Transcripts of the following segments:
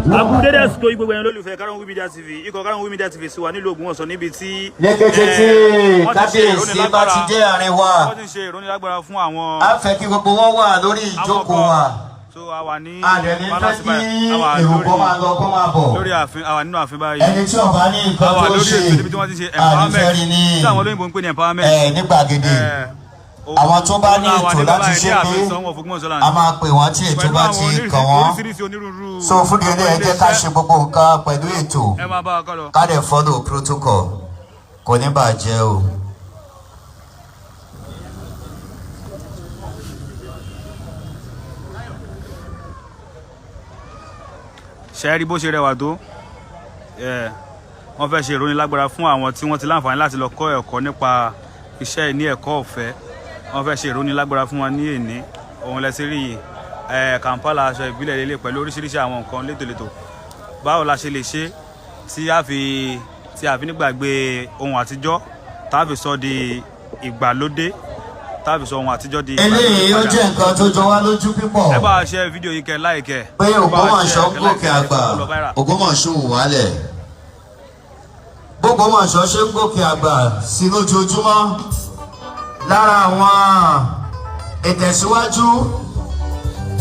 Akú dédé àsìkò yìí, gbogbo ẹ̀yin olólùfẹ́ Karunwi Media TV. Ikọ̀ Karunwi Media TV sì wà nílùú Ògbómọ̀ṣọ́ níbi tí Ní kété tí wọ́n ti ṣe kábíyèsí bá ti dé àárín wa, wọ́n ti ṣe ìrónilágbára fún àwọn a fẹ́ kí gbogbo wọn wà lórí àwọn ìjókòó kan. wa. So a wà ní A dẹ̀ ní fẹ́ palace kí báyìí. A wà èrò kó lórí máa lọ, kó máa bọ̀. lórí ààfin. A wà nínú ààfin báyìí. Ẹni tí ó bá ní A nǹkan wà tó lórí ṣe, ètò níbi tí wọ́n ti ṣe a ní fẹ́ empowerment, rí ní tí àwọn olóyìnbó ń pè ní empowerment. ní gbàgede. Àwọn tó bá ní ètò láti ṣe pé a máa pè wọ́n tí ètò Pẹ̀lú bá àwọn ti kàn wọ́n. oríṣiríṣi, onírúurú So fún ìdílé, ẹ jẹ́ ká ṣe gbogbo nǹkan pẹ̀lú ètò, Ẹ máa bá wa kọ́ lọ. ká dẹ̀ follow protocol. Kò ní bàjẹ́ o. Ṣe rí bó ṣe rẹwà tó? Wọ́n fẹ́ ṣe ìrónilágbára fún àwọn tí wọ́n ti láǹfààní láti lọ kọ́ ẹ̀kọ́ nípa iṣẹ́ ní ẹ̀kọ́ ọ̀fẹ́. Wọ́n fẹ́ ṣe ìrónilágbára fún wọn ní èní. Òun lẹ sí rí yìí. Kampala, aṣọ ìbílẹ̀ lélẹ̀ pẹ̀lú oríṣiríṣi àwọn nǹkan létòlétò. Báwo la ṣe lè ṣe tí a fi nígbàgbé ohun àtijọ́, tá a fi sọ di ìgbàlódé, tá a fi sọ ohun àtijọ́ di ìgbàlódé Eléyìí ó padà? jẹ́ nǹkan tó jọ wá lójú pípọ̀ Ẹ bá wa ṣe fídíò yìí, kẹ́ like ẹ. pé Ògbómọ̀ṣọ́ ń gòkè àgbà, Ògbómọ̀ṣọ́ ò wálẹ̀. Bógbómọ̀ṣọ́ ṣe ń gòkè àgbà sí lójoojúmọ́, lára àwọn ìtẹ̀síwájú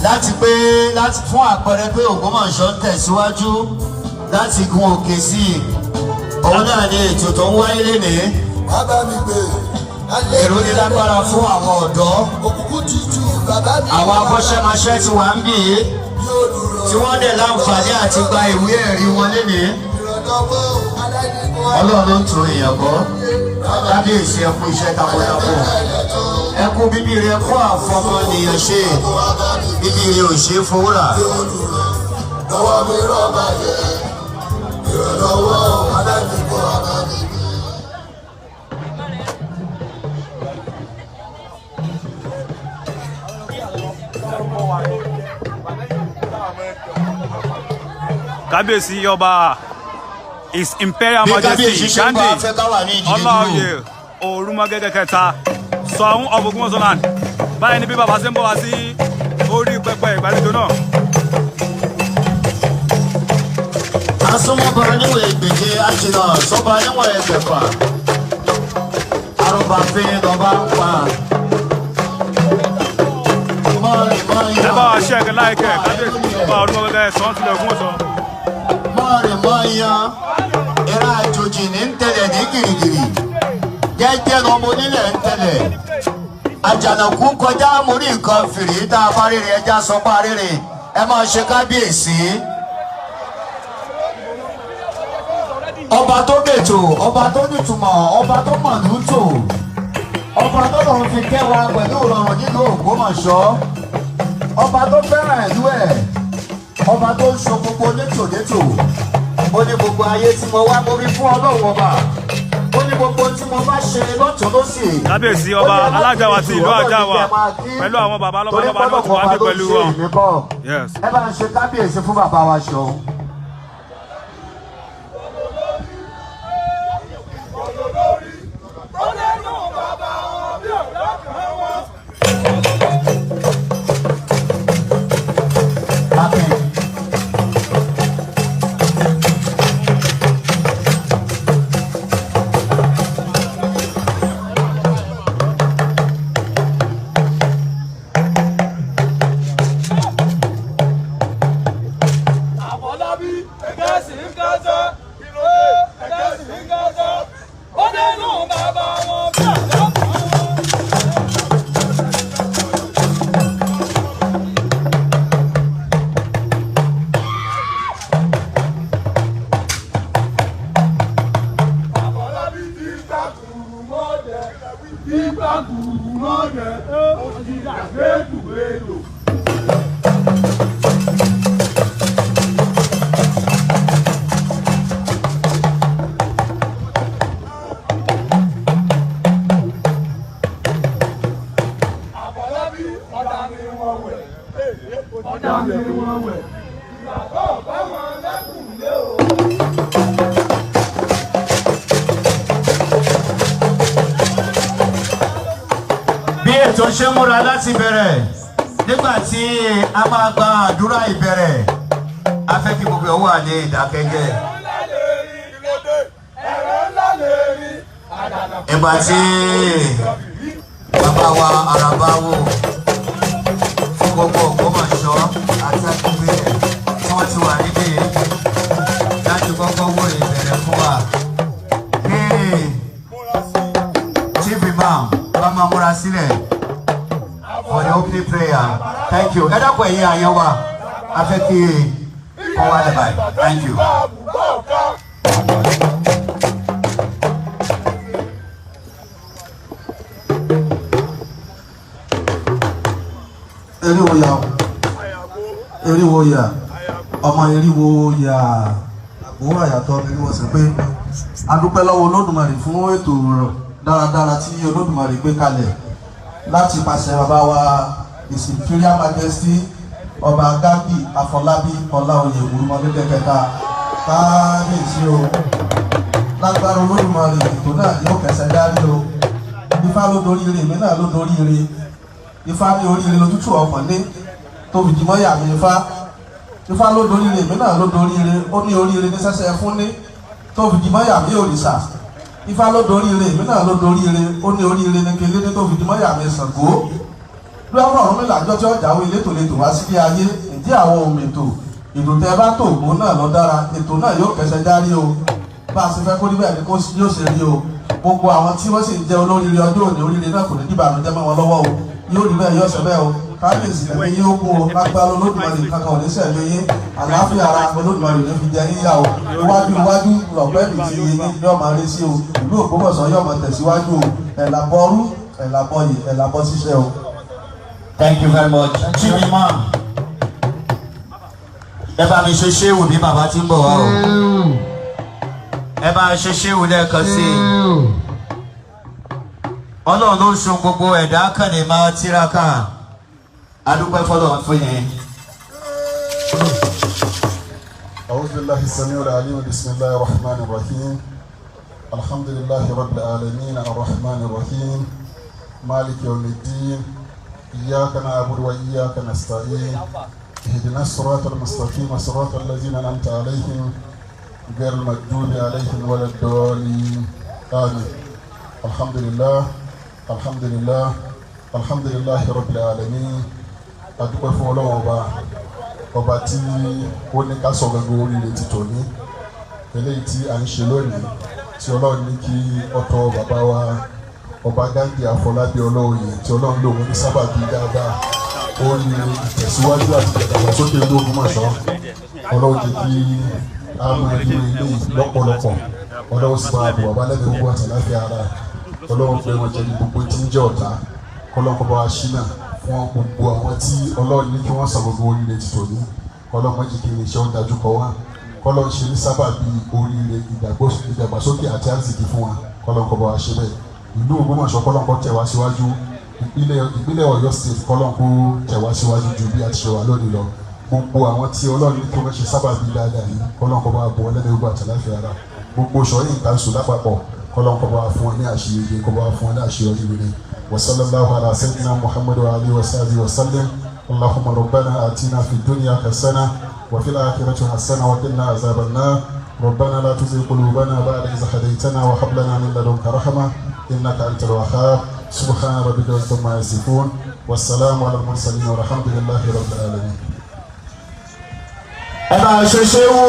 láti pé láti fún àpẹẹrẹ pé Ògbómọ̀ṣọ́ ń tẹ̀síwájú láti gun òkè sí i, òun náà ni ètò tó ń wáyé lénìí, Bàbá mi gbé alẹ́. Ìrónilágbára fún àwọn ọ̀dọ́. Òkùnkùn jíjú bàbá mi. Àwọn akọ́ṣẹ́mọṣẹ́ ti wà ń bì í Yóò dúró. tí wọ́n dẹ̀ láǹfààní àti gba ìwé ẹ̀rí wọn lénìí. Ìrànlọ́wọ́ aláìníkọ́. Ọlọ́run ló ń tún èèyàn kọ́. Kábíyèsí, ẹ kú iṣẹ́ takuntakun, ẹ kú bíbí rẹ, kú àfọmọnìyàn ṣe. Bíbí rẹ ò ṣe é fowó rà. Lọ́wọ́ mi rọ́bà yẹ. Ìrànlọ́wọ́ aláìníkọ́ bàbá mi gbé. Kábíyèsí ọba, His Imperial Bí Majesty kábíyèsí ṣe ń bá Ghandi a fẹ́ ká wà ní ìdílé Ọláoyè dúró. Òrùmọgẹ́gẹ́ kẹta, Ṣọ̀ún of Ògbómọ̀ṣọ́ land. Báyìí ni bí bàbá ṣe ń bọ̀ wá sí orí pẹpẹ ìgbàlejò náà. Asúnmọ́ba níwọ̀n ẹgbẹ̀je, àjìnà sọ́ba níwọ̀n ẹgbẹ̀fà. Arúgbàfin lọ́ba ń pa. Mọ́rin mọ́rin. Ẹ bá wa ṣe ẹ̀kẹ́ like ẹ̀. Kábíyèsí ọba Òrùmọgẹ́gẹ́ Ṣọ̀ún tilẹ̀ Ògbómọ̀ṣọ́. Mọ́rin mọ́yan, ìran àjòjì ní ń tẹ̀lẹ̀ ní gìrìgìrì. Jẹ́jẹ́ lọmọ onílẹ̀ ń tẹ̀lẹ̀. Àjànàkú kọjá, mórí nǹkan fìrí. Tá a bá rírì, ẹja sọ pa rírì. Ẹ máa ṣe kábíyèsí. Ọba tó gètò, ọba tó nítumọ̀, ọba tó mọ̀lútò, ọba tó lọ́n fi kẹwàá pẹ̀lú ìrọ̀rùn nílùú Ògbómọ̀ṣọ́, ọba tó fẹ́ràn ìlú ẹ̀, ọba tó ń so gbogbo létòlétò. Ó ní gbogbo ayé tí mo wá, mo rí fún Ọlọ́run ọba. Ó ní gbogbo tí mo bá ṣe lọ́tún lọ́sì. Kábíyèsí ọba Alájàwà ti ìlú Àjàwà pẹ̀lú àwọn bàbá lọ́balọ́ba ni wọ́n ti wá bí pẹ̀lú wọn. Yes. Ẹ bá ń ṣe kábíyèsí fún bàbá wa Ṣọ̀ún. Akin. Àfọlábí ẹgẹ́ sì ń kásá, ẹgẹ́ sì ń kásá, ó dénú bàbá wọn bí àdá kan wọn. Àfọlábí ti gbà kùrù mọ́dẹ, ti gbà kùrù mọ́dẹ, ó ti gbàgbé kùgbélò. Àfọlábí ọ̀dà mi wọ́n wẹ̀, ọ̀dà mi wọ́n wẹ̀. Ìgbàgbọ́ bá wọn lẹ́kùn lé o. Bí ètò ṣe ń múra láti bẹ̀rẹ̀, nígbà tí a máa gba àdúrà ìbẹ̀rẹ̀, A fẹ́ kí gbogbo ẹ̀ wà ní ìdákẹ́jẹ́. Ìgbà tí bàbá wa Àràbá wò fún gbogbo Ògbómọ̀ṣọ́ àti agbègbè rẹ̀ tí wọ́n ti wà níbí láti kọ́kọ́ wò ìbẹ̀rẹ̀ fún wa. Kí Chief Imam bá máa múra sílẹ̀ for the opening prayer. Thank you. Ẹ dákun, ẹ̀yin àyàn wa, a fẹ́ kí kọ́ wa lẹ̀ báyìí. Thank you. Eriwo ya o, eriwo ya, ọmọ eriwo ya, àgbòwò àyàtọ̀ eriwo sì pé a dúpẹ́ lọ́wọ́ Olódùmarè fún ètò dáradára tí Olódùmarè gbé kalẹ̀ láti pàṣẹ bàbá wa, His Imperial Majesty Ọba Ghandi Afọlábí Ọláoyè Orúmọgẹ́gẹ́ kẹta. Kábíyèsí o. Lágbára Olódùmarè, ètò náà yóò kẹsẹ̀ dárí o. Ifá ló dorí ire, èmi náà ló dorí ire. Ifá ní oríire lójútù ọkàn ní tó fi dìmọ́ yà mí. Ifá, Ifá ló dorí ire, èmi náà ló dorí ire. Ó ní oríire ní sẹ́sẹ́ fún ní tó fi dìmọ́ yà mí òrìṣà. Ifá ló dorí ire, èmi náà ló dorí ire. Ó ní oríire ní kele ní tó fi dìmọ́ yà mí Ṣàngó. Lọ́rọ̀ ọ̀run mi làjọ tí ọjà wo elétò lè tò wá sílé ayé ìdí àwọn ohun ètò. Ètò tẹ bá tó ògbó náà lọ dára, ètò náà yóò kẹsẹ̀ járí o. Bá a ṣe fẹ́ kó rí bẹ́ẹ̀ ni kó yóò ṣe rí o. Gbogbo àwọn tí wọ́n sì ń jẹ́ olóríire ọjọ́ òní, oríire náà kò ní dìbànújẹ́ mọ́ wọn lọ́wọ́ o. Yóò rí bẹ́ẹ̀, yóò ṣe bẹ́ẹ̀ o. Kábíyèsí, ẹ̀mí yóò kún o. Lágbára Olódùmarè, kankan ò ní sẹ̀mí yín. Àlàáfíà ara Olódùmarè ní fi jẹ yín yá o. Iwájú iwájú lọ̀pẹ́ mi ti yé yín yóò máa rí sí o. Ìlú Ògbómọ̀ṣọ́ yóò máa tẹ̀síwájú o. Ẹ̀làbọ̀rú, ẹ̀làbọ̀yè, ẹ̀làbọ̀ ṣiṣẹ́ o. Thank you very much. Chief Imam. Ẹ bá mi ṣe ṣéwù bí bàbá tí ń bọ̀ wá o. Ẹ bá ṣe ṣéwù lẹ́ẹ̀kan sí i. Ọlọ́run ló ń sun gbogbo ẹ̀dá kan ní máa tiraka. A dúpẹ́ fọlọ́run fún yẹn. أعوذ بالله السميع العليم. بسم الله الرحمن الرحيم. الحمد لله رب العالمين، الرحمن الرحيم، مالك يوم الدين. إياك نعبد وإياك نستعين. اهدنا الصراط المستقيم، صراط الذين أنعمت عليهم، غير المغضوب عليهم ولا الضالين، آمين. الحمد لله، الحمد لله، الحمد لله رب العالمين. Adúpẹ́ fún Ọlọ́run Ọba, ọba tí ó ní ká sọ gbogbo oríire ti tòní, eléyìí tí à ń ṣe lónìí, tí Ọlọ́run ní kí ọ̀tọ̀ bàbá wa Ọba Ghandi Àfọlábí Ọláoyè, tí Ọlọ́run lòun ní sábàbí dáadáa, oríire, ìtẹ̀síwájú àti ìdàgbàsókè ìlú Ògbómọ̀ṣọ́. Ọlọ́run jẹ́ kí a máa rí eléyìí lọ́pọ̀lọpọ̀. Ọlọ́run sì máa bọ̀ bàbá lẹ́nu gbogbo àtàláfíà ara. Ọlọ́run pé wọ́n jẹ́ ní gbogbo tí ń jẹ́ ọ̀tá. Kọ́lọ́n kọ́ bá wa ṣínà fún gbogbo àwọn tí Ọlọ́run ní kí wọ́n sọ gbogbo oríire ti tòní. Kọ́lọ́n mọ́jì kí iléeṣẹ́ ó dájú kọ wá. Kọ́lọ́n ṣe ní sábàbí oríire, ìdàgbàsókè àti àrísìkí fún wa. Kọ́lọ́n kọ́ bá wa ṣe bẹ́ẹ̀. Ìlú Ògbómọ̀ṣọ́, kọ́lọ́n kó tẹ̀ wá síwájú. Ìpínlẹ̀ Ọ̀yọ́ State, kọ́lọ́n kó tẹ̀ wá síwájú ju bí a ti ṣe wà lónìí lọ. Gbogbo àwọn tí Ọlọ́run ní kí wọ́n ṣe sábàbí dáadáa yìí, kọ́lọ́n kó bá bọ̀ wọ́n lẹ́nu gbogbo àtàláfíà ara. Gbogbo sọ̀yìn kanṣu lápapọ̀, kọ́lọ́n kó bá fún wọn ní àṣeyege, kó bá fún wọn ní àṣeyọrí rere. وصلى الله على سيدنا محمد وآله وصحبه وسلم. اللهم ربنا آتنا في الدنيا حسنة وفي الآخرة حسنة وقنا عذاب النار. ربنا لا تزغ قلوبنا بعد إذ هديتنا وهب لنا من لدنك رحمة إنك أنت الوهاب. سبحان ربك رب العزة عما يصفون، والسلام على المرسلين، والحمد لله رب العالمين. Ẹ bá ṣe ṣéwù.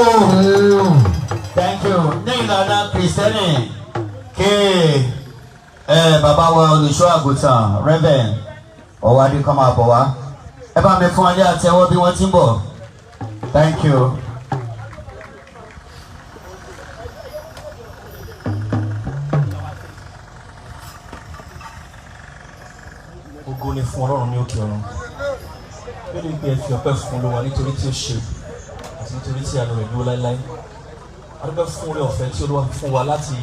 Thank you. Ní ìlànà Kìrìsìtẹ́nì, kí ẹ bàbá wa olùṣọ́ àgùntàn Reverend Ọ̀wádìí kan máa bọ̀ wá. Ẹ bá mi fún wọn ní àtẹ́wọ́ bí wọ́n ti ń bọ̀. Thank you. Ògo ni fún Ọlọ́run ní òkè ọ̀run. Bẹ́ẹ̀ pé ẹ fi ọpẹ́ fún Olúwa nítorí tí ó ṣe àti nítorí tí àánú rẹ̀ dúró láéláé. A dúpẹ́ fún oore ọ̀fẹ́ tí Olúwa fi fún wa láti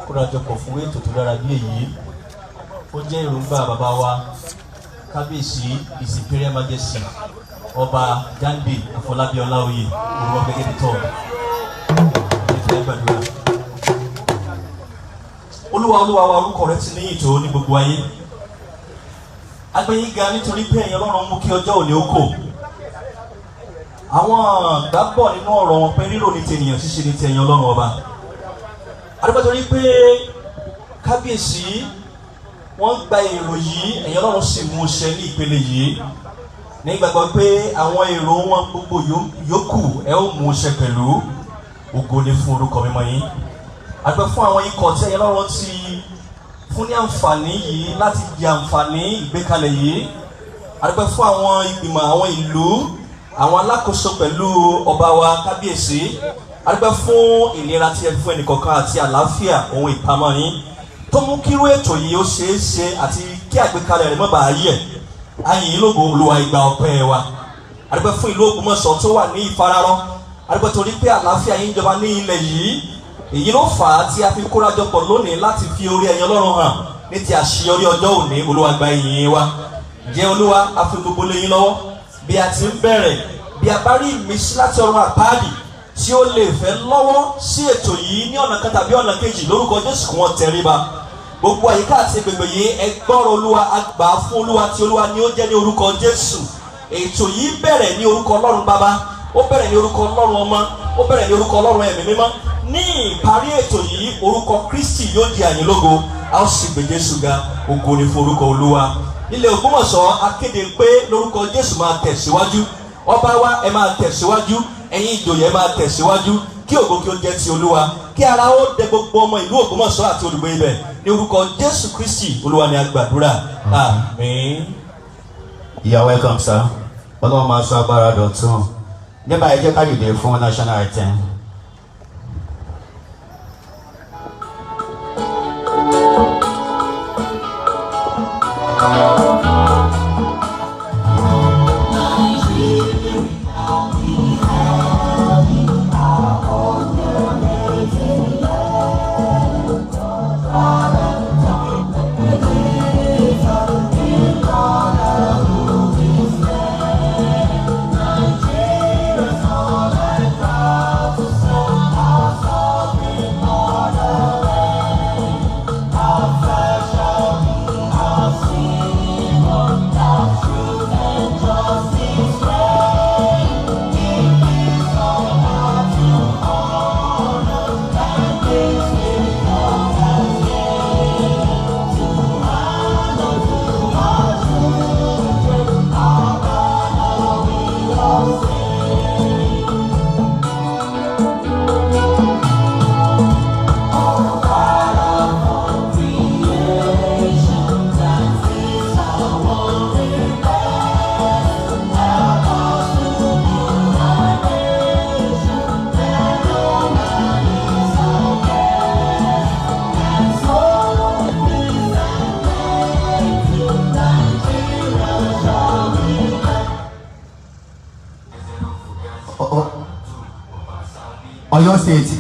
kórajọpọ̀ fún ètò tó dára bí èyí. Ó jẹ́ èròǹgbà bàbá wa Kábíyèsí, His Imperial Majesty Ọba Ghandi Afọlábí Ọláoyè Orúmọgẹ́gẹ́ the Third. Ẹ jẹ́ gbàdúrà. Olúwa, Olúwa wa, orúkọ rẹ ti níyì tó ní gbogbo ayé. A gbé yín ga nítorí pé ẹ̀yin Ọlọ́run mú kí ọjọ́ òní ó kò. Àwọn àgbà bọ̀ nínú ọ̀rọ̀ wọn pé rírò ní tènìyàn, ṣíṣe ní ti ẹ̀yin Ọlọ́run Ọba. A dúpẹ́ torí pé kábíyèsí wọ́n gba èrò yìí, ẹ̀yin Ọlọ́run sì mú ṣẹ ní ìpele yìí, nígbàgbọ́ pé àwọn èrò wọn gbogbo yòókù ẹ ó mú ṣẹ pẹ̀lú. Ògo ni fún orúkọ mímọ́ yín. A dúpẹ́ fún àwọn ikọ̀ tí ẹ̀yin Ọlọ́run ti fún ní àǹfààní yìí láti di àǹfààní ìgbékalẹ̀ yìí. A dúpẹ́ fún àwọn ìgbìmọ̀ àwọn ìlú, àwọn alákòóso pẹ̀lú ọba wa kábíyèsí. A dúpẹ́ fún ìlera tí ẹ fún ẹnìkọ̀ọ̀kan àti àlàáfíà ohun ìpamọ́ yín tó mú kírú ètò yìí ó ṣeé ṣe àti kí àgbékalẹ̀ rẹ̀ má bàa yẹ̀. A yìn yín lógo. Olúwa, ìgbà ọpẹ́ wa. A dúpẹ́ fún ìlú Ògbómọ̀ṣọ́ tó wà ní ìfararọ́. A dúpẹ́ torí pé àlàáfíà yín jọba ní ilẹ̀ yìí. Èyí ló fà á tí a fi kórajọpọ̀ lónìí láti fi orí ẹ̀yin Ọlọ́run hàn ní ti àṣeyọrí ọjọ́ òní. Olúwa, gba ìyìn wa. Jẹ́ Olúwa, a fi gbogbo lé yín lọ́wọ́ bí a ti ń bẹ̀rẹ̀. Bí a bá rí ìmísí láti ọ̀run àpáàdì tí ó lè fẹ́ lọ́wọ́ sí ètò yìí ní ọ̀nà kan tàbí ọ̀nà kejì, lórúkọ Jésù, kí wọ́n tẹríba. Gbogbo àyíká àti agbègbè yìí, ẹ gbọ́rọ̀ Olúwa, àgbà fún Olúwa tí Olúwa ni ó jẹ́ ní orúkọ Jésù. Ètò yìí bẹ̀rẹ̀ ní orúkọ Ọlọ́run Bàbá, ó bẹ̀rẹ̀ ní orúkọ Ọlọ́run Ọmọ, ó bẹ̀rẹ̀ ní orúkọ Ọlọ́run Ẹ̀mí Mímọ́. Ní ìparí ètò yìí, orúkọ Kristi yóò di àyìn lógo, a ó sì gbé Jésù ga. Ògo ni fún orúkọ Olúwa. Ilẹ̀ Ògbómọ̀ṣọ́, akéde pé lórúkọ Jésù, máa tẹ̀síwájú. Ọba wa, ẹ máa tẹ̀síwájú. Ẹ̀yin ìjòyè, ẹ máa tẹ̀síwájú. Kí ògo kí ó jẹ́ ti Olúwa, kí ara ó dẹ gbogbo ọmọ ìlú Ògbómọ̀ṣọ́ àti olùgbé ibẹ̀. Ní orúkọ Jésù Kristi Olúwa ni a gbàdúrà, àmín. You are welcome, sir. Ọlọ́run máa sọ agbára dọ̀tun. Ní báyìí, jẹ́ ká dìde fún national anthem. Ọ̀yọ́ State.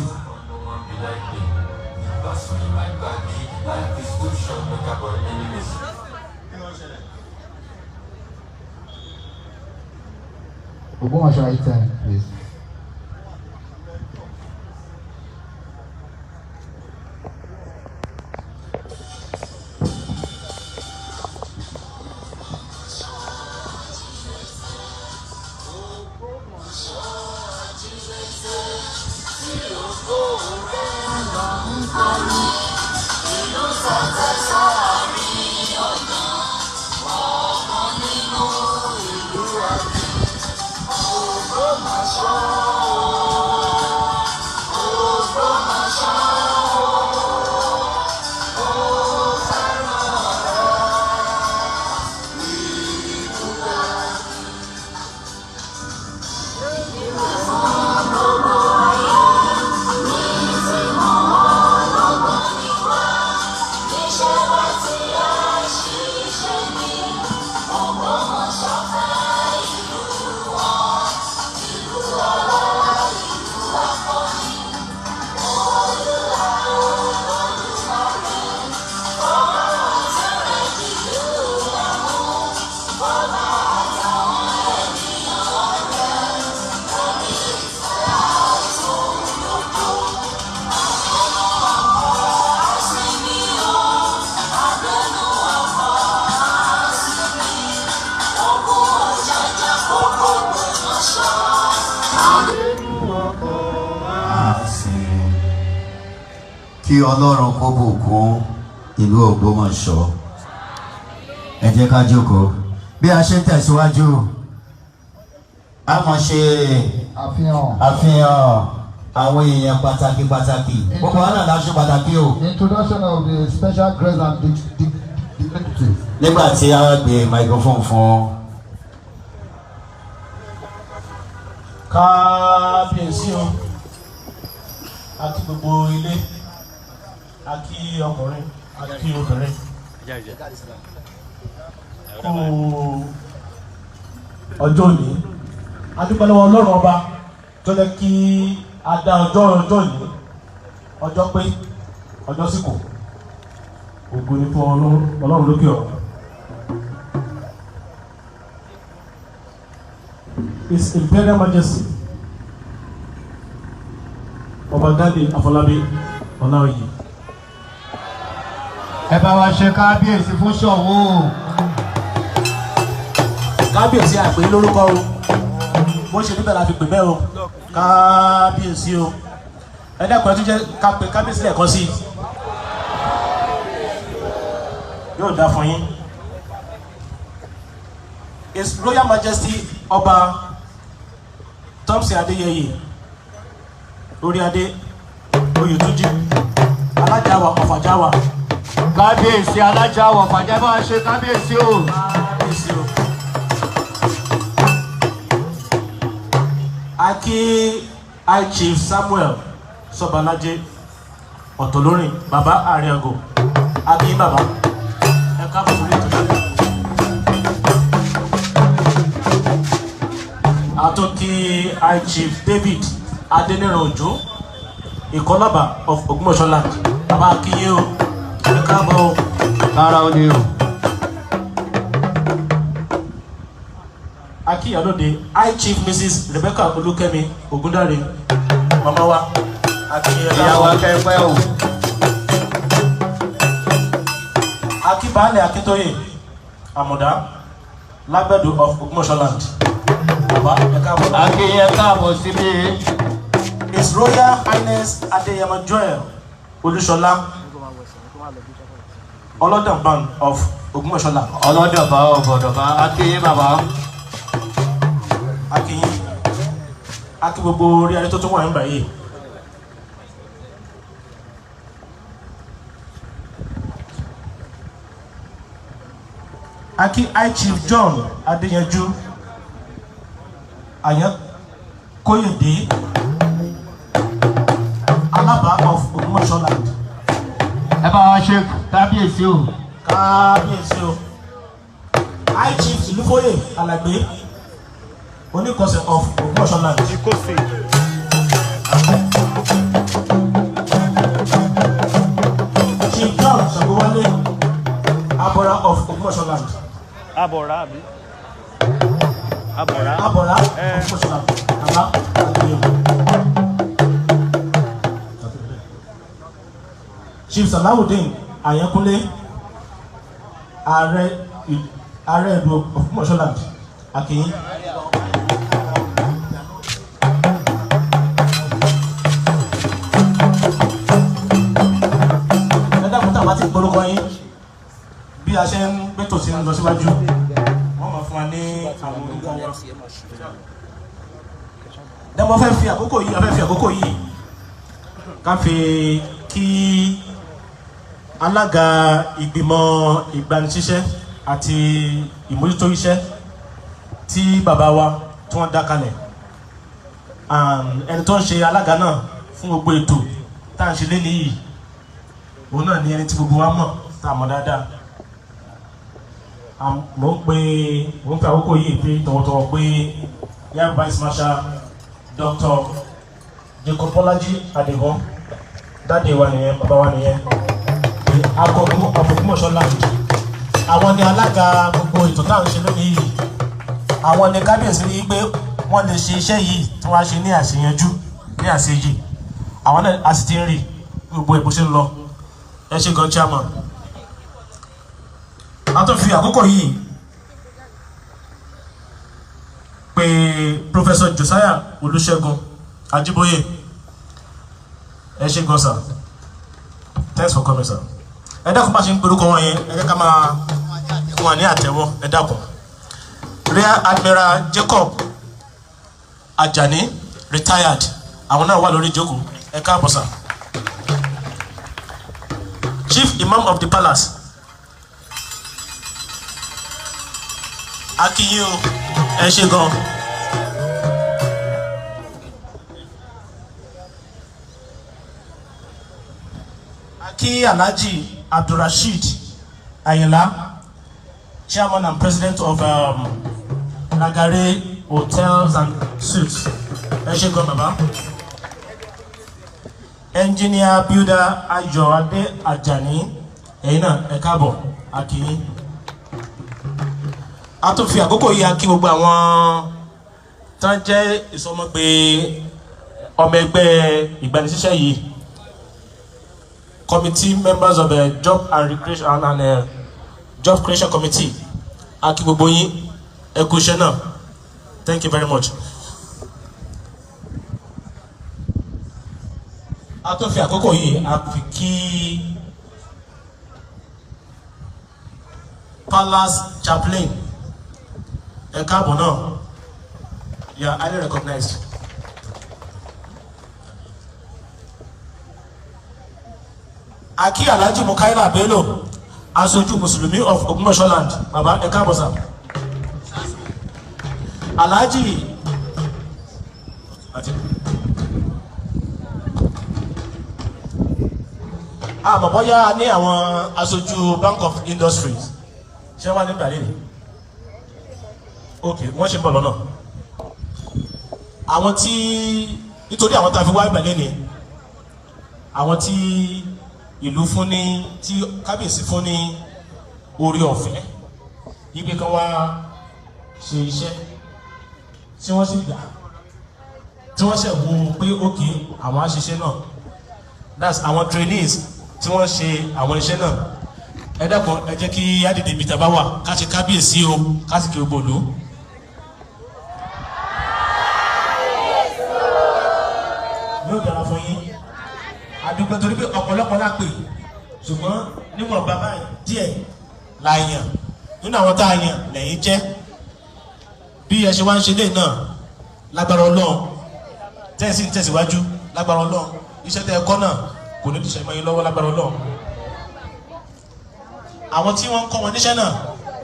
Ògbómọ̀ṣọ́ anthem, please. Kí Ọlọ́run kó bùkún ìlú Ògbómọ̀ṣọ́. Ẹ jẹ́ ká jókòó. Bí a ṣe ń tẹ̀síwájú, a máa ṣe Àfihàn. àfihàn àwọn èèyàn pàtàkì pàtàkì. Gbogbo wa náà la ṣe pàtàkì o. Introduction of the special guests and dignitaries. Nígbà tí a gbé microphone fún Kábíyèsí o, a kí gbogbo ilé, a kí ọkùnrin, a kí obìnrin, kú ọjọ́ òní. A dúpẹ́ lọ́wọ́ Ọlọ́run Ọba tó lẹ́ kí a dá ọjọ́ òní, ọjọ́ pé ọjọ́ sì kò. Ògo ni fún Ọlọ́run lókè ọ̀run. His Imperial Majesty Ọba Ghandi Afọlábí Ọláoyè. Ẹ bá wa ṣe kábíyèsí fún Ṣọ̀ún o. Kábíyèsí, àpè lórúkọ o, bó ṣe níbẹ̀ la fi pè bẹ́ẹ̀ o. Kábíyèsí o. Ẹ dẹ́kun, ẹ tún jẹ́ ká pè kábíyèsí lẹ́ẹ̀kan sí i. Yóò dá fún yín. His Royal Majesty Ọba Thompson Adéyẹyè Oríadé Oyètúnjí, Alájàwà Ọ̀fàjáwà. Kábíyèsí Alájàwọ̀ fàjẹ́, bá wa ṣe kábíyèsí o. Kábíyèsí o. Aki High Chief Samuel Sọbalájé Ọ̀tọ̀lórin, bàbá Àrẹ̀gò, aki bàbá, ẹ káàbọ̀ sórí ètò yìí. Àtúnkí High Chief David Adéníran Òjó, Ìkọlọ́bà of Ògbómọ̀ṣọ́ land. Bàbá, akíyé o, ẹ káàbọ̀ o. Kára ó ní o. Akíyàlóde High Chief Mrs Rebecca Olúkẹ́mi Ògúndáre, màmá wa, akíyẹ. Ìyàwó akẹ́pẹ́ o. Akíbaálẹ̀ Akíntóyè Àmùdá, Lágbẹ̀dù of Ògbómọ̀ṣọ́ land. Bàbá, ẹ káàbọ̀. Akínyẹ káàbọ̀ síbí. His Royal Highness Adéyẹmọ Joel Olúṣọlá, Ọlọ́dànban of Ògbómọ̀ṣọ́ land. Ọlọ́dọ̀bá ọ̀bọ̀dọ̀bá, akínyẹ bàbá. Akínyìn, akí gbogbo orí ayé tó tún wà nígbà yìí. Akí High Chief John Adéyanjú Àyànkóyèdé, Alábà of Ògbómọ̀ṣọ́ land. Ẹ bá wa ṣe kábíyèsí o. Kábíyèsí o. High Chief Ìlúfóyè Alàgbé, Oníkọsẹ̀ of Ògbómọ̀ṣọ́ land. Ìkófè. Chief John Ṣàngówálé, Abọ́ra of Ògbómọ̀ṣọ́ land. Abọ̀rá àbí? Abọ̀rá. Abọ́ra of Ògbómọ̀ṣọ́ land. Bàbá, àgbéyẹ̀wò. Chief Salawudeen Àyànkúnlé, Ààrẹ ìlú Ògbómọ̀ṣọ́ land, Akínyìn. Ẹ dákun, tá a bá ti gbórúkọ yín, bí a ṣe ń gbẹ́tò sí ń lọ síwájú, wọ́n máa fún wa ní àwọn orúkọ wọn. Dẹ́mọ̀ fẹ́ fi àkókò yìí, a fẹ́ fi àkókò yìí ká fi kí alága ìgbìmọ̀ ìgbanisíṣẹ́ àti ìmójútó iṣẹ́ tí bàbá wa tí wọ́n dá kalẹ̀. Ẹni tó ń ṣe alága náà fún gbogbo ètò tá à ń ṣe lé nìyí, òun náà ni ẹni tí gbogbo wa mọ̀, tá a mọ̀ dáadáa. Mò ń pe àkókò yìí pé tọ̀wọ̀tọ̀wọ̀ pé Air Vice Marshal Dr. Jacob Bọ́lájí Adigun. Daddy wa nìyẹn, bàbá wa nìyẹn, akọ̀kọ̀ Ògbómọ̀ṣọ́ land. Àwọn ni alága gbogbo ètò tá à ń ṣe lónìí yìí. Àwọn ni kábíyèsí rí i pé wọ́n lè ṣe iṣẹ́ yìí tí wọ́n á ṣe ní àṣeyanjú, ní àṣeyè. Àwọn náà a sì ti ń rí gbogbo ẹ̀ bó ṣe ń lọ. Ẹ ṣe gan, chairman. A tún fi àkókò yìí pé Professor Josiah Olúṣẹ́gun Ajíbóyè. Ẹ ṣe gan, sir. Thanks for coming, sir. Ẹ dákun, bá ṣe ń porúkọ wọn yẹn, ẹ jẹ́ ká máa fún wa ní àtẹ́wọ́, ẹ dákun. Rear Admiral Jacob Ajani, retired, àwọn náà wà lórí ìjókòó. Ẹ káàbọ̀, sir. Chief Imam of the Palace, a kí yín o, ẹ ṣé gan. A kí Alhaji Abdulrasheed Ayinla, chairman and president of Lagare Hotels and Suites. Ẹ ṣé gan, bàbá. Engineer builder Ayọ̀adé Ajani, ẹ̀yin náà ẹ káàbọ̀, a kí yín. A tún fi àkókò yìí a kí gbogbo àwọn tán jẹ́ ìsọmọgbé ọmọ ẹgbẹ́ ìgbanisíṣẹ́ yìí, committee members of the job and recreation and job creation committee. A kí gbogbo yín, ẹ kú iṣẹ́ náà. Thank you very much. A tún fi àkókò yìí a fi kí palace chaplain. Ẹ káàbọ̀ náà, you are highly recognized. A kí Alhaji Mukaila Bello, aṣojú Mùsùlùmí of Ògbómọ̀ṣọ́ land. Bàbá, ẹ káàbọ̀, sir. Alhaji àti àmọ́ bóyá a ní àwọn aṣojú Bank of Industries, ṣé wọ́n ní ìgbàlè ni? Ok, wọ́n ṣe ń bọ̀ lọ́nà. Àwọn tí nítorí àwọn tá a fi wá ìgbàlè ni àwọn tí ìlú fún ní, tí kábíyèsí fún ní orí ọ̀fẹ́ yípe kan wá ṣe iṣẹ́, tí wọ́n sì gbà, tí wọ́n ṣẹ̀ wo pé ok, àwọn á ṣiṣẹ́ náà. That's àwọn trainees tí wọ́n ṣe àwọn iṣẹ́ náà. Ẹ dákun, ẹ jẹ́ kí á dìde ibi tá a bá wà, ká ṣe kábíyèsí o, ká sì kí gbogbo ìlú. Yóò dára fún yín. Àdúgbò torí pé ọ̀pọ̀lọpọ̀ la pè, ṣùgbọ́n níwọ̀n bàbá díẹ̀ la yàn. Nínú àwọn tá a yàn lẹ́yìn jẹ́. Bí ẹ ṣe wá ń ṣe lé náà, lágbára Ọlọ́run, tẹ́sí ń tẹ̀síwájú, lágbára Ọlọ́run, iṣẹ́ tẹ́ ẹ kọ́ náà kò ní dìṣẹ́ mọ́ yín lọ́wọ́, lágbára Ọlọ́run. Àwọn tí wọ́n ń kọ́ wọn níṣẹ́ náà,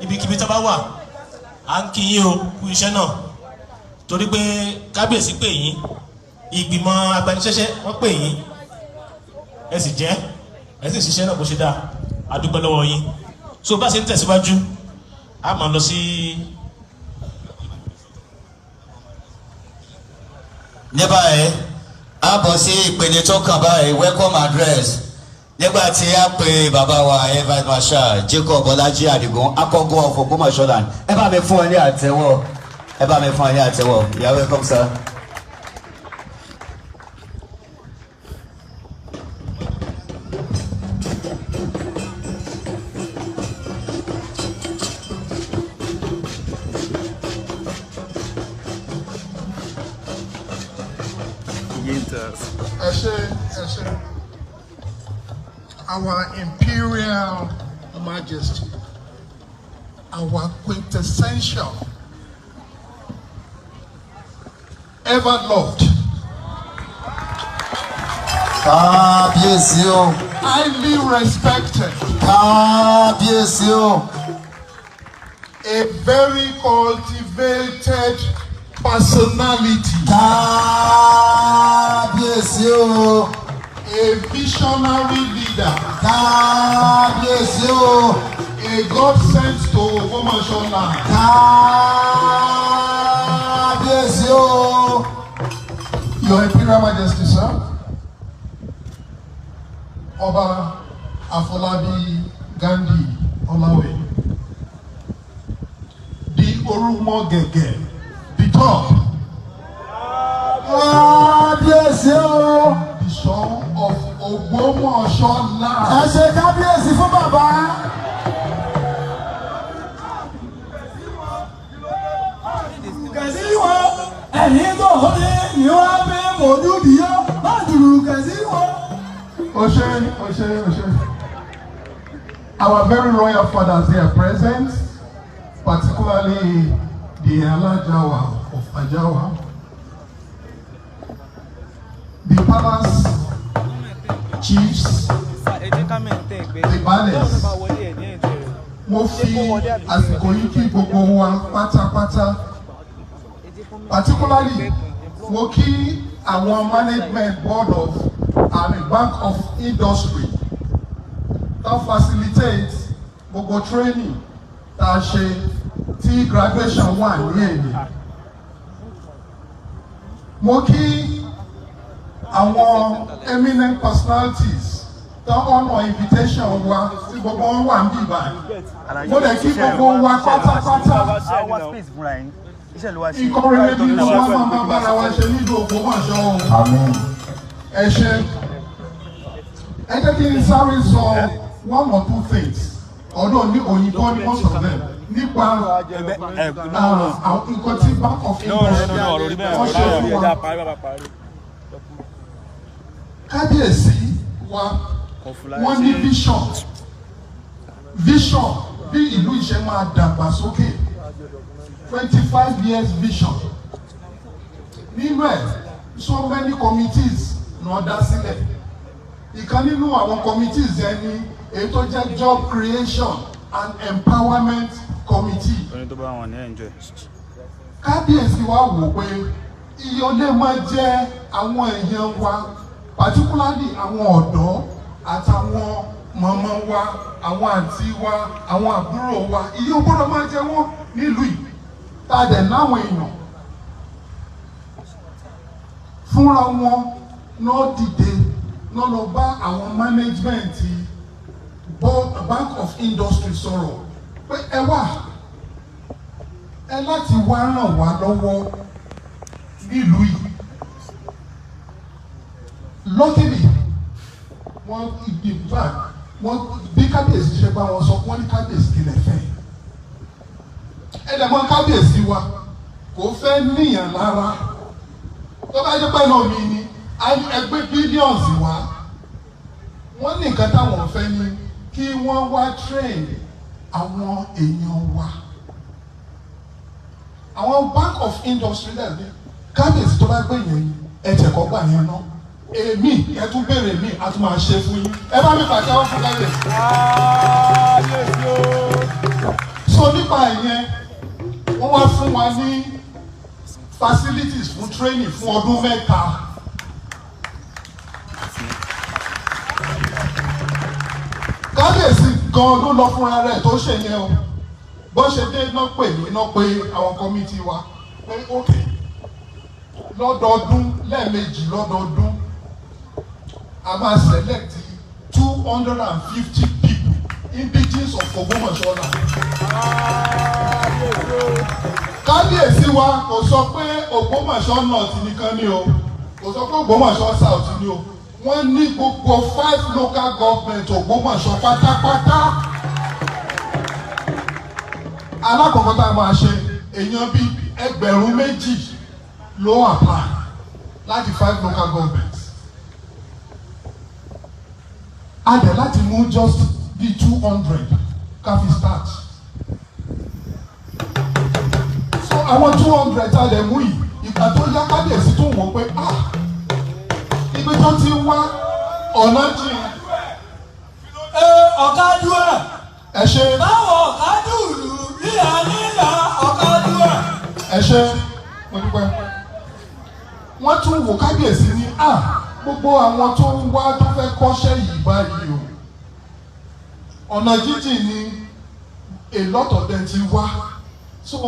ibikíbi tó bá wà, à ń kí yín o kú iṣẹ́ náà, torí pé kábíyèsí pè yín, ìgbìmọ̀ agbanisẹ́ṣẹ́ wọ́n pè yín, ẹ sì jẹ́, ẹ sì ṣiṣẹ́ náà bó ṣe dáa. A dúpẹ́ lọ́wọ́ yín. So bá ṣe ń tẹ̀síwájú, a máa lọ sí. Ní báyìí, a bọ̀ sí ìpele tó kàn báyìí, welcome address, nígbà tí a pè bàbá wa Air Vice Marshal Jacob Bọ́lájí Àdìgún, Akọ́gun of Ògbómọ̀ṣọ́ land. Ẹ bá mi fún ẹ ní àtẹ́wọ́, ẹ bá mi fún ẹ ní àtẹ́wọ́. You are welcome, sir. Ẹ ṣé, ẹ ṣé. Our Imperial Majesty, our quintessential, ever loved, Kábíyèsí o. highly respected, Kábíyèsí o. a very cultivated personality, Kábíyèsí o. a visionary leader, Kábíyèsí o. a God sent to Ogbomoso land, Kábíyèsí o. Your Imperial Majesty, sir, Ọba Afolabi Gandhi Olaoye, the Orumogege, the top, Kábíyèsí o. the son of Ogbomoso Ẹ land. ṣe kábíyèsí fún bàbá. Kẹ̀sí wọn ẹ̀yìn tó ní ni wọ́n fi mọ̀jú bíyọ́ má dùrù kẹ̀sí wọn. Oshe, Oshe, Oshe. Our very royal fathers here present, particularly the Alajawa of Ajawa, the palace chiefs, the palace. Mo fi àsìkò yìí kí gbogbo wa pátápátá, particularly mo kí àwọn management board of and Bank of Industry tó facilitate gbogbo training tá a ṣe tí graduation wà ní èyí. Mo kí àwọn eminent personalities tó honour invitation wa tí gbogbo wọn wà níbí báyìí. Mo lè kí gbogbo wa pátápátá. Nǹkan rere bí wọ́n máa bára wa ṣe nílùú Ògbómọ̀ṣọ́ o. Àmín. Ẹ ṣe. Ẹ jẹ́ kí n sáré sọ one or two things, although ní òyìnbó ní most of them, nípa àwọn nǹkan tí Bank of Industry wọ́n ṣe fún wa. Kábíyèsí wa, wọ́n ní vision bí ìlú ìṣe máa dàgbà sókè, 25 years vision. Nínú ẹ̀, so many committees ní wọ́n dá sílẹ̀. Ìkan nínú àwọn committees yẹn ni èyí tó jẹ́ Job Creation and Empowerment Committee. Oní tó bá wọn ní enjoy. Kábíyèsí wa wò pé iye olè máa jẹ́ àwọn èèyàn wa, particularly àwọn ọ̀dọ́ àtàwọn mọ̀mọ́ wa, àwọn àǹtí wa, àwọn àbúrò wa, iye ó gbọ́dọ̀ máa jẹ wọ́n nílùú yìí, tá a dẹ̀ náwọn èèyàn fúnra wọn náà dìde náà lọ bá àwọn management Bank of Industry sọ̀rọ̀ pé ẹ wà ẹ láti wá ràn wá lọ́wọ́ nílùú yìí. Luckily, wọ́n, in fact, wọ́n bí kábíyèsí ṣe bá wọn sọ, wọ́n ní, "Kábíyèsí, kí lẹ fẹ́?" Ẹ dẹ̀ mọ̀ kábíyèsí wa kò fẹ́ níyàn lára. Tó bá jẹ́ pẹ́ náà mi ni ẹgbẹ́ billions wá. Wọ́n ní nǹkan táwọn fẹ́ ni kí wọ́n wá train àwọn èèyàn wa. Àwọn Bank of Industry dẹ̀ ní, "Kábíyèsí, tó bá gbé yẹn, ẹ tẹ̀kọ́ gbà yẹn ná, èmi ẹ tún béèrè mi, a tún máa ṣe fún yín." Ẹ bá mi pàtẹ́wọ́ fún kábíyèsí. So nípa ìyẹn, wọ́n wá fún wa ní facilities fún training fún ọdún 3. Kábíyèsí gan ló lọ fúnra rẹ̀ tó ṣe yẹn o. Bó ṣe dé náà pè mí náà pé àwọn committee wa pé ok, lọ́dọọdún, lẹ́ẹ̀mejì lọ́dọọdún, a máa select 250 people, indigenes of Ògbómọ̀ṣọ́ land. Kábíyèsí wa kò sọ pé Ògbómọ̀ṣọ́ North nìkan ni o, kò sọ pé Ògbómọ̀ṣọ́ South ni o. Wọ́n ní gbogbo five local government Ògbómọ̀ṣọ́ pátápátá. Alákọ̀ọ́kọ́ tá a máa ṣe, èèyàn bíi 2,000 ló apply láti five local governments. A dẹ̀ láti mú just bíi 200 ká fi start. So àwọn 200 tá a dẹ̀ mú yìí, ìgbà tó yá, kábíyèsí tó wò pé, ah, ibi tó ti wá ọ̀nà jìn. Ẹ ọ̀kájú ẹ̀. Ẹ ṣe. Báwo ọ̀kájú ìlú ríra nílà ọ̀kájú ẹ̀. Ẹ ṣe, mo dúpẹ́. Wọ́n tún wò, kábíyèsí ní, ah, gbogbo àwọn tó ń wá tó fẹ́ kọ́ṣẹ́ yìí báyìí o, ọ̀nà jíjìn ni a lot of them ti wá. So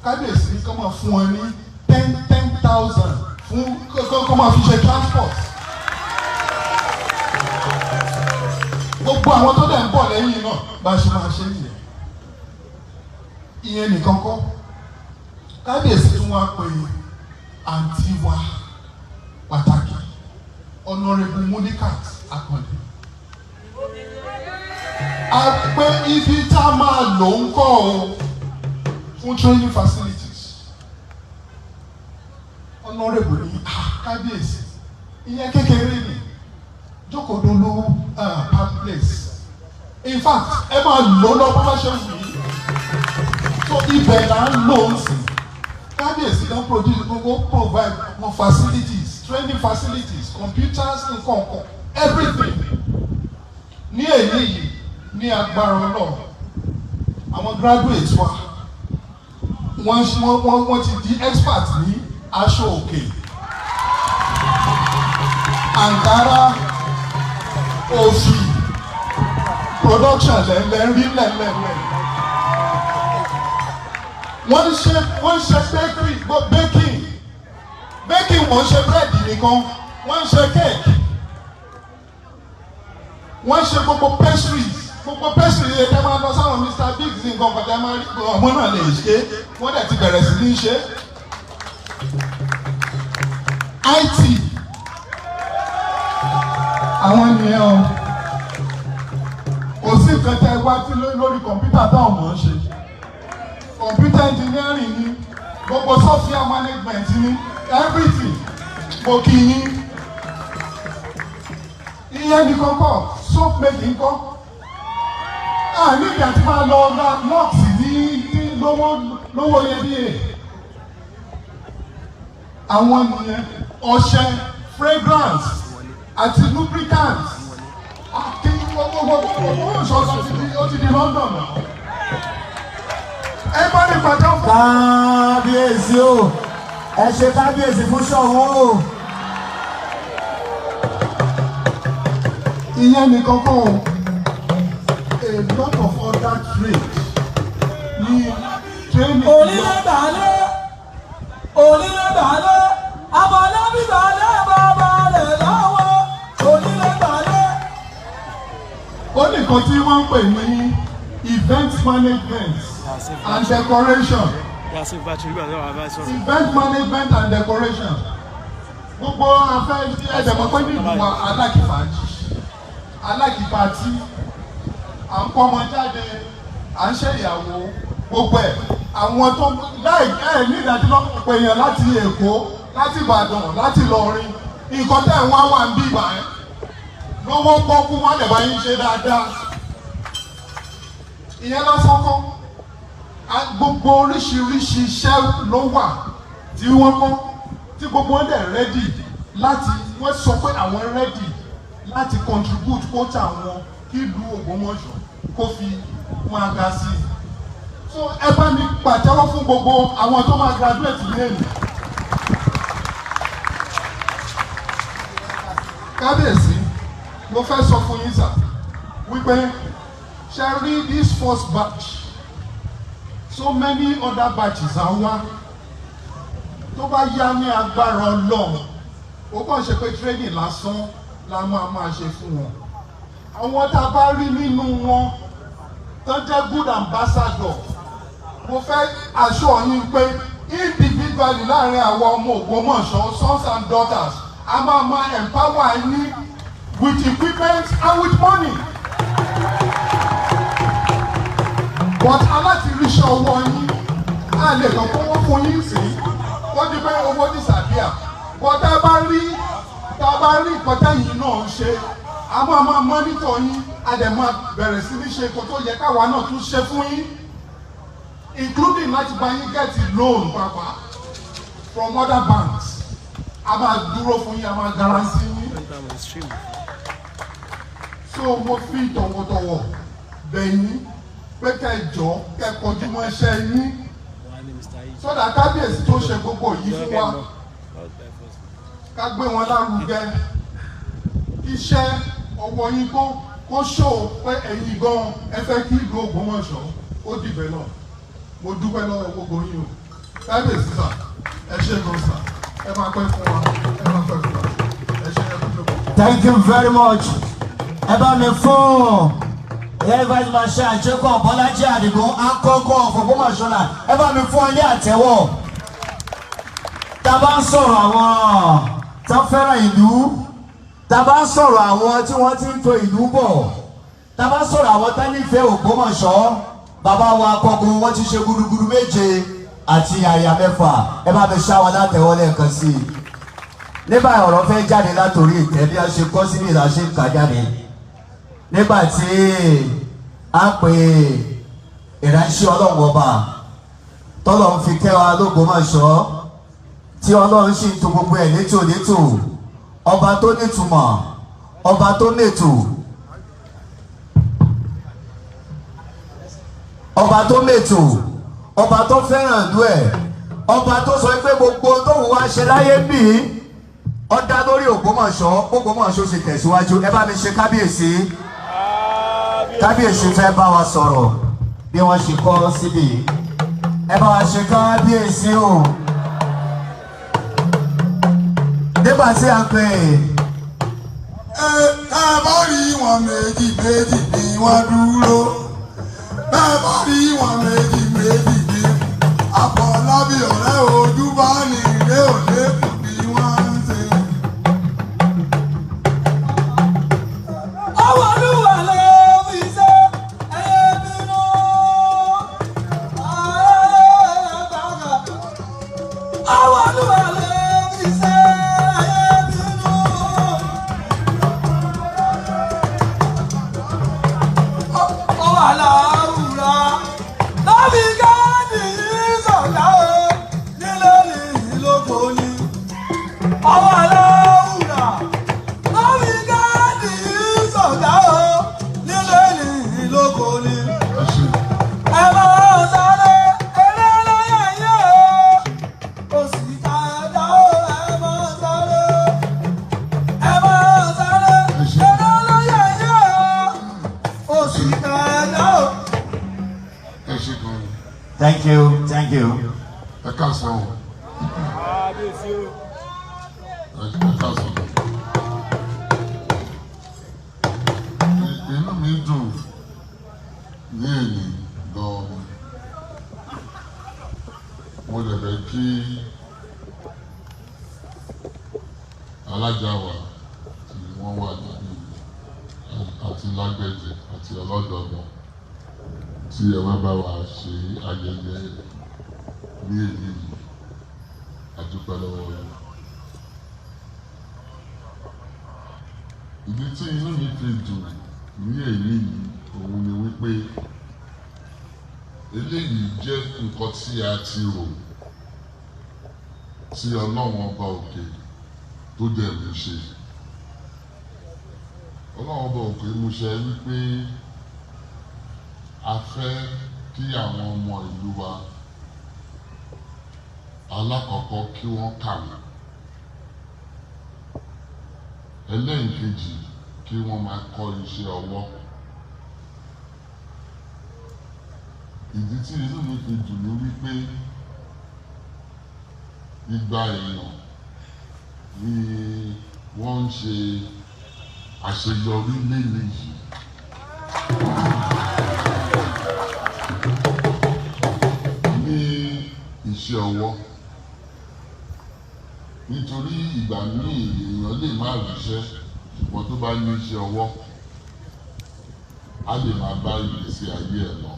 kábíyèsí kọ́ máa fún wọn ní ten ten thousand fún kọ́ máa fi ṣe transport. Gbogbo àwọn tó dẹ̀ ń bọ̀ lẹ́yìn náà, bá a ṣe máa ṣe nìyẹn. Ìyẹn nìkan kọ́, kábíyèsí tún wá pé àǹtí wa pàtàkì, Honourable Mulikat Akande, a pé ibi tá a máa lò ń kọ́ o fún training facilities. Honourable ní, "Ah, kábíyèsí, ìyẹn kékeré ni." Just Jókòdolú Place. In fact, ẹ máa lò lọ bó bá ṣe wù yín. So ibẹ̀ là ń lò ó sí. Kábíyèsí don produce gbogbo, provide more facilities, training facilities, computers, nǹkan kan, everything. Ní èyí yìí, ní agbára Ọlọ́run, àwọn graduates wa, wọ́n ti di expert ní aṣọ òkè, Ankara, òfì production lẹ́lẹ́ rí lẹ́lẹ́lẹ́. Wọ́n ń ṣe bakery, baking. Wọ́n ń ṣe búrẹ́dì nìkan, wọ́n ń ṣe cake, wọ́n ń ṣe gbogbo pastries. Gbogbo pastry yẹn tẹ́ máa lọ sáwọn Mr Biggs nǹkan kan tẹ́ máa rí, ọmọ náà lè ṣe. Wọ́n dẹ̀ ti bẹ̀rẹ̀ sí ní ṣe. IT àwọn nìyẹn o. Kò sí nǹkan tẹ́ wá tí lórí kọ̀ǹpútà táwọn mọ̀ ń ṣe. Computer engineering ni, gbogbo software management ni, everything. Mo kí yín. Ìyẹn ní kọ́kọ́. Soap making kọ́, ah, níbi àti máa lọ ra Lux ní lówó lówó iyebíye. Àwọn nìyẹn. Ọṣẹ, fragrance àti lubricant àti gbogbo ìṣọ̀kan ó ti di London náà. Ẹ bá ní pàtó fún. Kábíyèsí o, ẹ ṣe kábíyèsí fún Ṣọ̀ún o. Ìyẹn nìkan kọ́ o. A lot of other trade ní training. Onílé gbàlẹ́, onílé gbàlẹ́, Àfọlábí gbàlẹ́, bàbá rẹ̀ lọ́wọ́, onílé gbàlẹ́. Ó ní nǹkan tí wọ́n ń pè ní event management and decoration. Event management and decoration, gbogbo afẹ́ ẹ̀dẹ̀mọ́ pé ní ìlú wa, alákìfàájì, alákìfàtì, à ń kọ́ ọmọ jáde, à ń ṣe ìyàwó, gbogbo ẹ̀. Àwọn tó láì ẹ̀ ní ìdájọ́ lọ́pọ̀ pé èèyàn láti Èkó, láti Ìbàdàn, láti Ìlọrin, nǹkan tẹ̀ ń wá wà ń bí ìbà ẹ̀ lówó pọ́kú, wọ́n lè bá yín ṣe dáadáa. Ìyẹn lásán kọ́. Gbogbo oríṣiríṣi iṣẹ́ ló wà tí wọ́n kọ́, tí gbogbo wọn dẹ̀ ready láti, wọ́n sọ pé àwọn ready láti contribute quota wọn kí ìlú Ògbómọ̀ṣọ́ kó fi máa ga sí i. So ẹ bá mi pàtẹ́wọ́ fún gbogbo àwọn tó máa graduate ní èyí. Kábíyèsí, mo fẹ́ sọ fún yín sà wípé ṣe rí this first batch, so many other batches á wá tó bá yá ní agbára Ọlọ́run. Ó kàn ṣe pé training lásán la máa máa ṣe fún wọn. Àwọn tá a bá rí nínú wọn tó jẹ́ good ambassador, mo fẹ́ assure yín pé individually, láàrin àwọn ọmọ Ògbómọ̀ṣọ́, sons and daughters, a máa máa empower yín with equipment and with money, but aláti ríṣẹ́ ọwọ́ yín, a lè kàn kówó fún yín sí ó di pé owó disappear. But tá a bá rí nǹkan tẹ́yìn náà ń ṣe, a máa máa monitor yín, a dẹ̀ máa bẹ̀rẹ̀ sí ní ṣe nǹkan tó yẹ káwa náà tún ṣe fún yín, including láti bá yín get loan pàápàá from other banks. A máa dúró fún yín, a máa guarantee yín. So mo fi tọ̀wọ̀tọ̀wọ̀ bẹ̀ yín pé kẹ́ ẹ jọ̀ọ́, kẹ́ ẹ kọjú mọ́ iṣẹ́ yín, sódà kábíyèsí tó ṣe gbogbo yìí fún wa, ká gbé wọn lárugẹ. Iṣẹ́ ọwọ́ yín kó ṣó pé ẹ̀yin gan ẹ fẹ́ kí ìlú Ògbómọ̀ṣọ́ ó dìbẹ̀ náà. Mo dúpẹ́ lọ́wọ́ gbogbo yín o. Kábíyèsí sà, ẹ ṣé gan sà. Ẹ máa pẹ́ fún wa, ẹ máa pẹ́ fún wa. Ẹ ṣé, ẹ kú jókòó. Thank you very much. Ẹ bá mi fún Air Vice Marshal Jacob Bọ́lájí Àdìgún, Akọ́kọ́ of Ògbómọ̀ṣọ́ náà, ẹ bá mi fún ọ ní àtẹ́wọ́. Tá a bá ń sọ̀rọ̀ àwọn tó fẹ́ràn ìlú, tá a bá ń sọ̀rọ̀ àwọn tí wọ́n ti ń to ìlú bọ̀, tá a bá ń sọ̀rọ̀ àwọn tó nífẹ̀ẹ́ Ògbómọ̀ṣọ́, bàbá wa akọgun, wọ́n ti ṣe gudugudu méje àti àyà mẹ́fà. Ẹ bá mi ṣá wọn látẹ̀wọ́ lẹ́ẹ̀kan sí i. Nígbà ọ̀rọ̀ fẹ́ jáde látòrí ìtẹ́, bí a ṣe kọ́ síbi ìlà ṣe ń kà jáde. Nígbà tí a pè ìránṣẹ́ Ọlọ́run ọba tọ́lọ́run fi kẹ́ wa l'Ógbómọ̀ṣọ́, tí Ọlọ́run sì ń tò gbogbo ẹ̀ létòlétò, ọba tó nítumọ̀, ọba tó mètò, ọba tó mètò, ọba tó fẹ́ràn ìlú ẹ̀, ọba tó sọ pé gbogbo tó wù wá ṣe láyé bí ó dá lórí Ògbómọ̀ṣọ́, Ògbómọ̀ṣọ́ ṣe tẹ̀síwájú. Ẹ bá mi ṣe kábíyèsí. Kábíyèsí fẹ́ bá wa sọ̀rọ̀ bí wọ́n ṣe kọ́ síbí. Ẹ bá wa ṣe kábíyèsí o. Nígbà tí a pè Ẹ ẹ bá rí wọn, méjì méjì ni wọ́n dúró. Bẹ́ẹ̀ bá rí wọn, méjì méjì ni Àfọlábí ọ̀rẹ́ ojú bá ní ilé òde kù bí wọ́n ń ṣe. Ọwọ́ Olúwa ló fi ṣe ẹyẹ bínú. Ọwọ́ Olúwa ló fi ṣe ẹyẹ bínú. Ọwọ́ aláwùrà lábí gáàdì yìí sọ̀dá o, nílé ní ìlókò ni. Ọwọ́ aláwùrà lábí gáàdì yìí sọ̀dá o, nílé ní ìlókò ni. Ẹ máa sáré eré lóyè yé o, òsì kàdá o, ẹ máa sáré. Ẹ máa sáré eré lóyè yé o, òsì kàdá o. Ẹ ṣe gan ni. Thank you, thank you. Ẹ káàsán o. Ẹ káàsán. Inú mi dùn ní èyí gan-an. Mo lè fẹ́ kí alájà wa tí wọ́n wà níbí àti lágbẹ̀jẹ̀ àti ọlọ́dọ̀ọ̀dọ̀ tí ẹ wá bá wa ṣe ayẹyẹ ní èyí yìí. A dúpẹ́ lọ́wọ́ yín. Ìdí tí inú mi fi dùn ní èyí yìí òun ni wípé eléyìí jẹ́ nǹkan tí a ti rò, tí Ọlọ́run ọba òkè tó dẹ̀ mú ṣe. Ọlọ́run ọba òkè mú ṣe wípé a fẹ́ kí àwọn ọmọ ìlú wa, alákọ̀ọ́kọ́, kí wọ́n kàwé, ẹlẹ́ǹkejì, kí wọ́n máa kọ́ iṣẹ́ ọwọ́. Ìdí tí inú mi fi dùn ní wípé igba èèyàn ni wọ́n ń ṣe àṣeyọrí lẹ́nu yìí. Ní iṣẹ́ ọwọ́, nítorí ìgbà míì èèyàn lè má ríṣẹ́, ṣùgbọ́n tó bá ní iṣẹ́ ọwọ́, á lè máa bá ìgbésí ayé ẹ̀ lọ.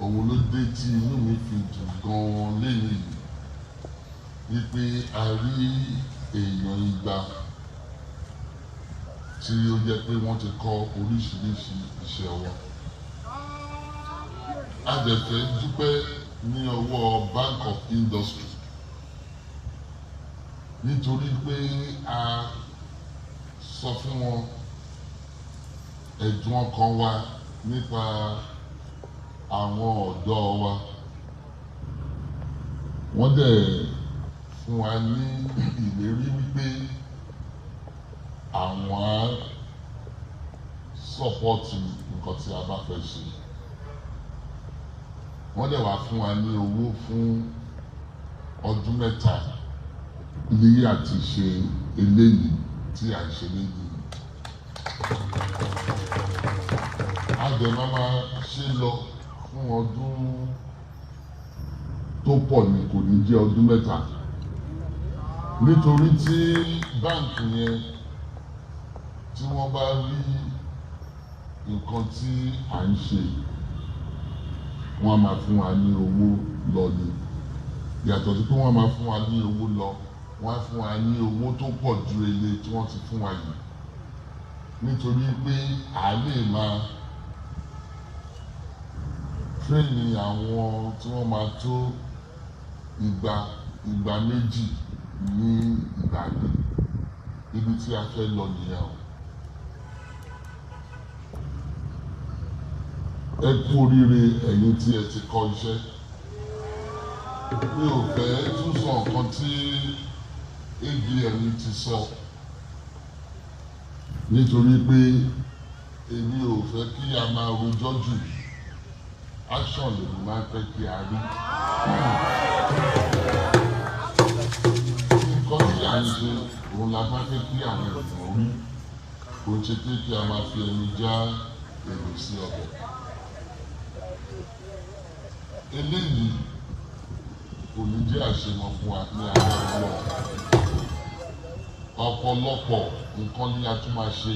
Òun ló dé tí inú mi fi dùn gan-an lẹ́nu yìí wípé a rí èèyàn 200 tí ó jẹ́ pé wọ́n ti kọ́ oríṣiríṣi iṣẹ́ ọwọ́. A dẹ̀ fẹ́ dúpẹ́ ní ọwọ́ Bank of Industry, nítorí pé a sọ fún wọn ẹ̀dùn ọkàn wa nípa àwọn ọ̀dọ́ wa. Wọ́n dẹ̀ fún wa ní ìlérí wípé àwọn á support nǹkan tí a bá fẹ́ ṣe. Wọ́n dẹ̀ wá fún wa ní owó fún ọdún 3 ní àti ṣe eléyìí tí à ń ṣe léyìí. A dẹ̀ máa máa ṣe lọ fún ọdún tó pọ̀ ní, kò ní jẹ́ ọdún 3, nítorí tí báǹkì yẹn, tí wọ́n bá rí nǹkan tí à ń ṣe, wọ́n á máa fún wa ní owó lọ ni. Yàtọ̀ sí pé wọ́n á máa fún wa ní owó lọ. Wọ́n á fún wa ní owó tó pọ̀ ju èlé tí wọ́n ti fún wa yìí, nítorí pé à lè máa train àwọn tí wọ́n máa tó 2,000 ní ìgbà yìí. Ibi tí a fẹ́ lọ nìyẹn o. Ẹ kú oríire, ẹ̀yin tí ẹ ti kọ́ iṣẹ́. Mi ò fẹ́ tún sọ nǹkan tí ABM ti sọ, nítorí pé èmi ò fẹ́ kí a máa rojọ́ jù. Action lèmi máa ń fẹ́ kí a rí. Nǹkan tí à ń ṣe òun la máa fẹ́ kí àwọn èèyàn rí. Kò ń ṣe pé kí a máa fi ẹnu já èrò sí ọbẹ̀. Eléyìí kò ní jẹ́ àṣemọ fún wa ní agbára Ọlọ́run. Ọ̀pọ̀lọpọ̀ nǹkan ni a tún máa ṣe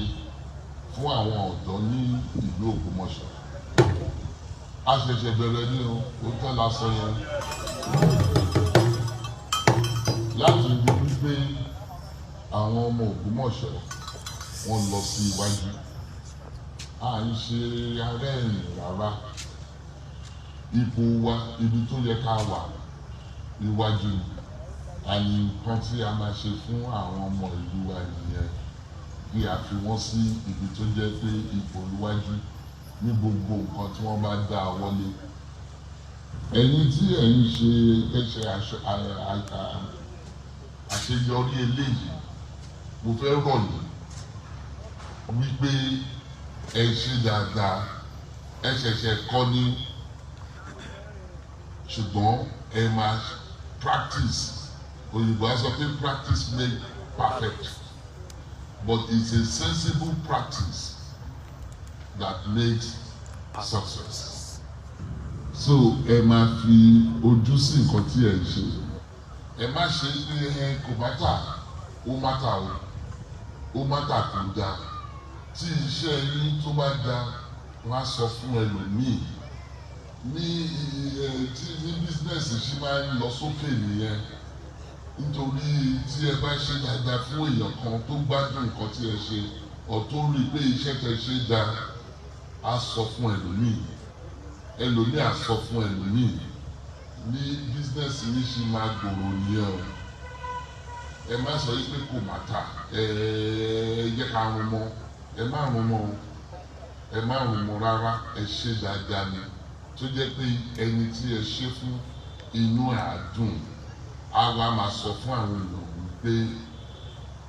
fún àwọn ọ̀dọ́ ní ìlú Ògbómọ̀ṣọ́. A ṣẹ̀ṣẹ̀ bẹ̀rẹ̀ ní o, òótọ́ la sọ yẹn. Láti rí wípé àwọn ọmọ Ògbómọ̀ṣọ́ wọ́n lọ sí iwájú. À ń ṣe arẹ́rìn rárá. Ipò wa, ibi tó yẹ ká wà iwájú ni. Àní nǹkan tí a máa ṣe fún àwọn ọmọ ìlú wa nìyẹn, kí a fi wọ́n sí ibi tó jẹ́ pé ipò iwájú ní gbogbo nǹkan tí wọ́n bá dá ọwọ́ lé. Ẹ̀yin tí ẹ̀ ń ṣe ẹ̀ṣẹ̀ àṣeyọrí eléyìí, mo fẹ́ rọ̀ yín wípé ẹ ṣe dáadáa. Ẹ ṣẹ̀ṣẹ̀ kọ́ ni, ṣùgbọ́n ẹ máa practice. Òyìnbó á sọ pé practice make perfect, but it's a sensible practice that makes success. So ẹ máa fi ojú sí nǹkan tí ẹ ń ṣe. Ẹ má ṣe pé ẹ kò má tà, ó má tà o, ó má tà kò dáa. Tí iṣẹ́ yín tó bá dáa, wọ́n á sọ fún ẹlòmíì. Ní ẹ tí ní business ṣe máa ń lọ sókè nìyẹn, nítorí tí ẹ bá ṣe dáadáa fún èèyàn kan tó gbádùn nǹkan tí ẹ ṣe ọ̀, tó rí i pé iṣẹ́ tẹ ṣe dáa, á sọ fún ẹlòmíì, ẹlòmíì á sọ fún ẹlòmíì. Ní business yìí ṣe máa gbòòrò nìyẹn o. Ẹ má sọ yìí pé kò má tà, ẹ jẹ́ ká rún mọ́. Ẹ má rún mọ́ o, ẹ má rún mọ́ rárá. Ẹ ṣe dáadáa ni, tó jẹ́ pé ẹni tí ẹ ṣe fún, inú ẹ̀ á dùn, á wá máa sọ fún àwọn èèyàn wípé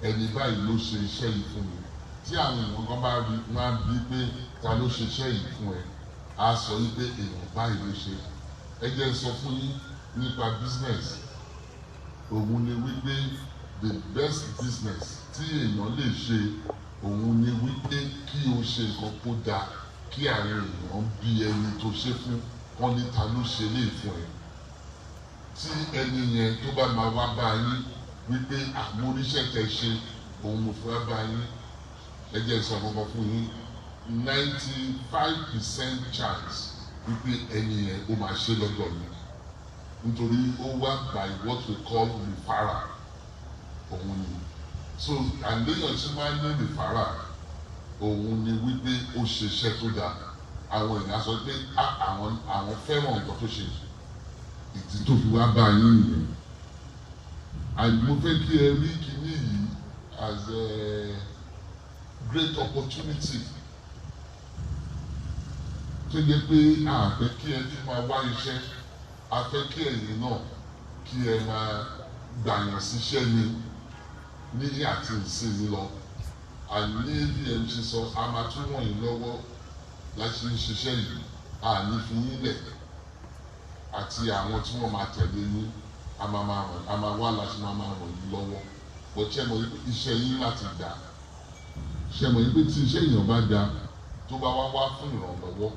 ẹni báyìí ló ṣe iṣẹ́ yìí fún mi. Tí àwọn èèyàn kan bá rí, wọ́n á bí pé ta ló ṣe iṣẹ́ yìí fún ẹ, á sọ wípé èèyàn báyìí ló ṣe. Ẹ jẹ́ n sọ fún yín nípa business. Òun ni wípé the best business tí èèyàn lè ṣe, òun ni wípé kí o ṣe nǹkan kó dáa, kí àwọn èèyàn bí ẹni tó ṣe fún kán ní ta ló ṣe lè fún ẹ. Tí ẹni yẹn tó bá máa wá bá yín wípé àmúríṣẹ́ tẹ ṣe, òun mo fẹ́ bá yín. Ẹ jẹ́ n sọ kankan fún yín: 95% chance wípé ẹni yẹn ó máa ṣe lọ́dọ̀ mi, nítorí ó wá by what we call referral. Òun ni so àléyàn tí máa ń ní referral, òun ni wípé ó ṣiṣẹ́ tó dáa, àwọn èèyàn sọ pé àwọn fẹ́ràn nǹkan tó ṣe. Ìdí tó fi wá bá yín nìyẹn. And mo fẹ́ kí ẹ rí kíní yìí as a great opportunity, tó jẹ́ pé a fẹ́ kí ẹ tún máa wá iṣẹ́, a fẹ́ kí ẹ̀yin náà kí ẹ máa gbàyàn síṣẹ́ ni ní àti ìsinmi lọ. Àní bí ẹ ṣe sọ, a máa tún wọ̀nyí lọ́wọ́ láti ń ṣiṣẹ́ yìí. A ní fi yín lẹ̀, àti àwọn tí wọ́n máa tẹ̀lé yín, a máa máa ràn, a máa wá láti máa máa ràn yín lọ́wọ́. Bọ́ ṣé mọ̀ wípé iṣẹ́ yín láti gbà, ṣé mọ̀ wípé tí iṣẹ́ èèyàn bá da, tó bá wá wá fún ìrànlọ́wọ́,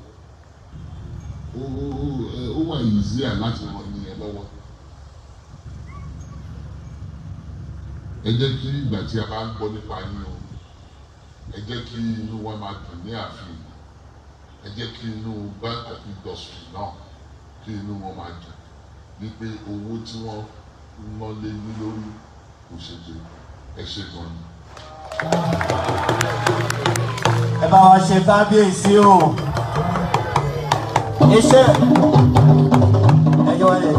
ó wà easier láti ràn ènìyàn lọ́wọ́. Ẹ jẹ́ kí ìgbà tí a bá ń gbọ́ nípa yín o, ẹ jẹ́ kí inú wa máa dùn ní ààfin. Ẹ jẹ́ kí inú Bank of Industry náà, kí inú wọn máa dùn wípé owó tí wọ́n ná lé ní lórí Kò ṣe pé ẹ ṣe gan ni. Ẹ bá wa ṣe kábíyèsí o. Iṣẹ́ ẹjọ́ wọlé.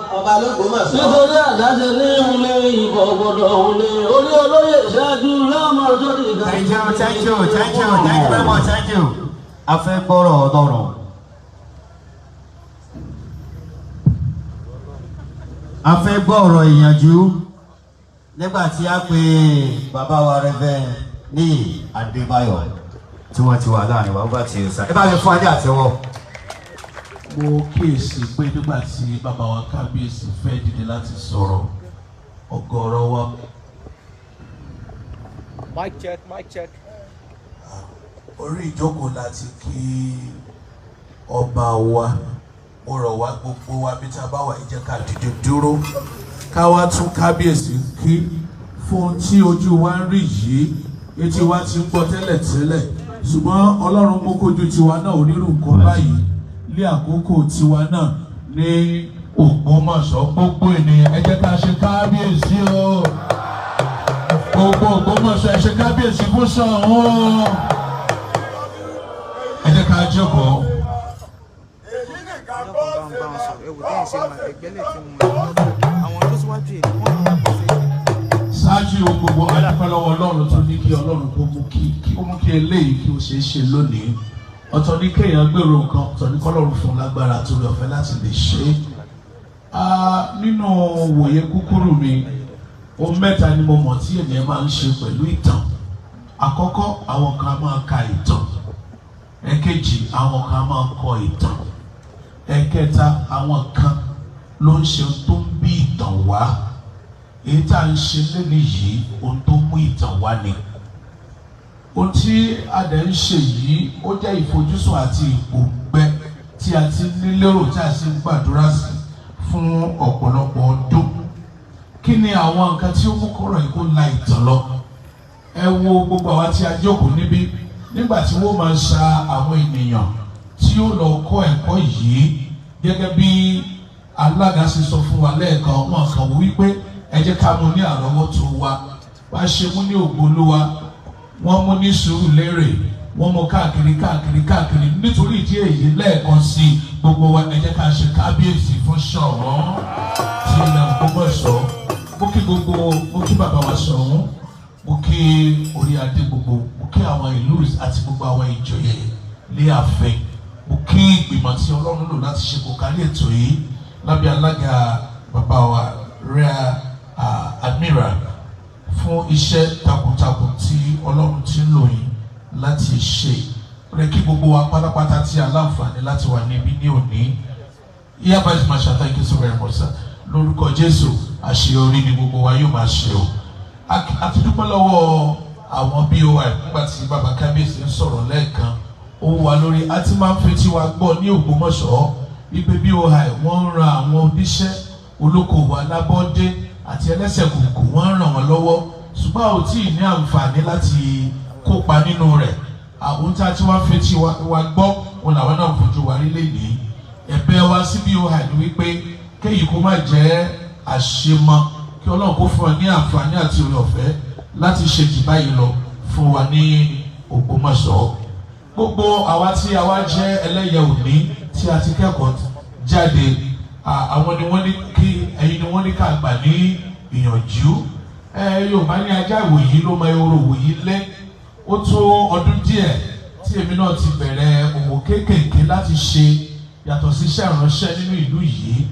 Nítorí àdáṣe ní ìhunlé ìbọ̀ gbọ́dọ̀ òhunlé orí olóyè ṣáájú lọ́mọ tó di ìgbà. Thank you, thank you, thank you, thank you very much, thank you. A fẹ́ gbọ́rọ̀ Ọlọ́run. A fẹ́ gbọ́ ọ̀rọ̀ ìyànjú nígbà tí a pe bàbá wa Reverend Níyì Adébáyọ̀ tí wọ́n ti wà láàrin wa. Over to you, sir. Ẹ bá mi fún adé àtẹ́wọ́. Mo kíyèsí pé nígbà tí bàbá wa kábíyèsí fẹ́ dìde láti sọ̀rọ̀, ọ̀gọ̀ọ̀rọ̀ wa Mic check, mic check. Orí ìjókòó láti kí ọba wa. Mo rọ̀ wá, gbogbo wa bí tá a bá wà, ẹ jẹ́ ká dìde dúró, ká wá tún kábíyèsí kí fún ohun tí ojú wa ń rí yìí, etí wa ti ń gbọ́ tẹ́lẹ̀tẹ́lẹ̀, ṣùgbọ́n Ọlọ́run mú kójú tiwa náà onírú nǹkan báyìí ní àkókò tiwa náà ní Ògbómọ̀ṣọ́. Gbogbo ènìyàn, ẹ jẹ́ ká ṣe kábíyèsí o. Gbogbo Ògbómọ̀ṣọ́, ẹ ṣe kábíyèsí fún Ṣọ̀ún o. Ẹ jẹ́ ká jókòó. Èyí nìkan kọ́ ṣe. Bá wọn sọ̀rọ̀, ẹ wò bí ẹ̀ ṣe máa ẹgbẹ́lẹ̀ tí mo àwọn tó síwájú èyí wọ́n máa bọ̀ sí. Ṣáájú ohun gbogbo, a dúpẹ́ lọ́wọ́ Ọlọ́run tó ní kí Ọlọ́run kó mú kí ó mú kí eléyìí kí ó ṣeé ṣe lónìí. Ọ̀tọ̀ ní kéèyàn gbèrò nǹkan, ọ̀tọ̀ ní kọ́lọ́run fún un lágbára torí ọ̀fẹ́ láti lè ṣe é. Nínú wòye kúkúrú mi, ohun mẹ́ta ni mo mọ̀ tí ènìyàn máa ń ṣe pẹ̀lú ìtàn. Àkọ́kọ́, àwọn kan máa ka ìtàn. Ẹ̀kejì, àwọn kan máa kọ ìtàn. Ẹ̀kẹta, àwọn kan ló ń ṣe ohun tó ń bí ìtàn wá. Èyí tá à ń ṣe lónìí yìí, ohun tó mú ìtàn wá ni. Ohun tí a dẹ̀ ń ṣe yìí, ó jẹ́ ìfojúsùn àti ìpòǹgbẹ tí a ti ní lérò, tí a sì ń gbàdúrà sí fún ọ̀pọ̀lọpọ̀ ọdún. Kí ni àwọn nǹkan tí ó mú kọ́rọ̀ yìí kó la ìtàn lọ? Ẹ wo gbogbo àwa tí a jókòó níbí, nígbà tí wọ́n máa ń sa àwọn ènìyàn tí ó lọ kọ́ ẹ̀kọ́ yìí, gẹ́gẹ́ bí alága ṣe sọ fún wa lẹ́ẹ̀kan, wọn kàn wí pé ẹ jẹ́ ká mú ní àrọ́wọ́tó wa, wá ṣe mú ní ògbólúwa. Wọ́n mú ní sùúrù lérè, wọ́n mú káàkiri káàkiri káàkiri. Nítorí ìdí èyí, lẹ́ẹ̀kan sí, gbogbo wa, ẹ jẹ́ ká ṣe kábíyèsí fún Ṣọ̀ún tí ilẹ̀ Ògbómọ̀ṣọ́. Mo kí gbogbo, mo kí bàbá wa Ṣọ̀ún, mo kí orí adé gbogbo, mo kí àwọn ìlú àti gbogbo àwọn ìjòyè ní ààfin, mo kí ìgbìmọ̀ tí Ọlọ́run lò láti ṣe kò kárí ètò yìí lábẹ́ alága bàbá wa Rear Admiral fún iṣẹ́ takuntakun tí Ọlọ́run ti ń lò yín láti ṣe rẹ. Kí gbogbo wa pátápátá tí a láǹfààní láti wà níbí ní òní. Air Vice Marshal, thank you so very much, sir. Lórúkọ Jésù, àṣeyọrí ni gbogbo wa yóò máa ṣe o. A ti dúpẹ́ lọ́wọ́ àwọn BOI. Nígbà tí bàbá kábíyèsí ń sọ̀rọ̀ lẹ́ẹ̀kan, ó wà lórí a ti máa ń fetí wa gbọ́ ní Ògbómọ̀ṣọ́ wípé BOI, wọ́n ń ran àwọn oníṣẹ́ olókoòwò alábọ́dé àti ẹlẹ́sẹ̀ kùkù, wọ́n ń ràn wọ́n lọ́wọ́, ṣùgbọ́n a ò tí ì ní àǹfààní láti kópa nínú rẹ̀. Àwọn tí a ti wá fetí wa gbọ́ òun làwọn náà fojú wa rí lénìí. Ẹ̀bẹ̀ wa sí BOI ni wípé kéyìí kó má jẹ́ àṣemọ, kí Ọlọ́run kó fún wa ní àǹfààní àti oore ọ̀fẹ́ láti ṣe jù báyìí lọ fún wa ní Ògbómọ̀ṣọ́. Gbogbo àwa tí a wá jẹ́ ẹlẹ́yẹ òní tí a ti kẹ́kọ̀ọ́ jáde, àwọn ni wọ́n ní kí ẹ̀yin ni wọ́n ní ká gbà ní ìyànjú. Ẹ Yorùbá ní ajá ìwòyí ló mọ ehoro ìwòyí lé. Ó tó ọdún díẹ̀ tí èmi náà ti bẹ̀rẹ̀ òwò kéékèèké láti ṣe yàtọ̀ sí iṣẹ́ ìránṣẹ́ nínú ìlú yìí.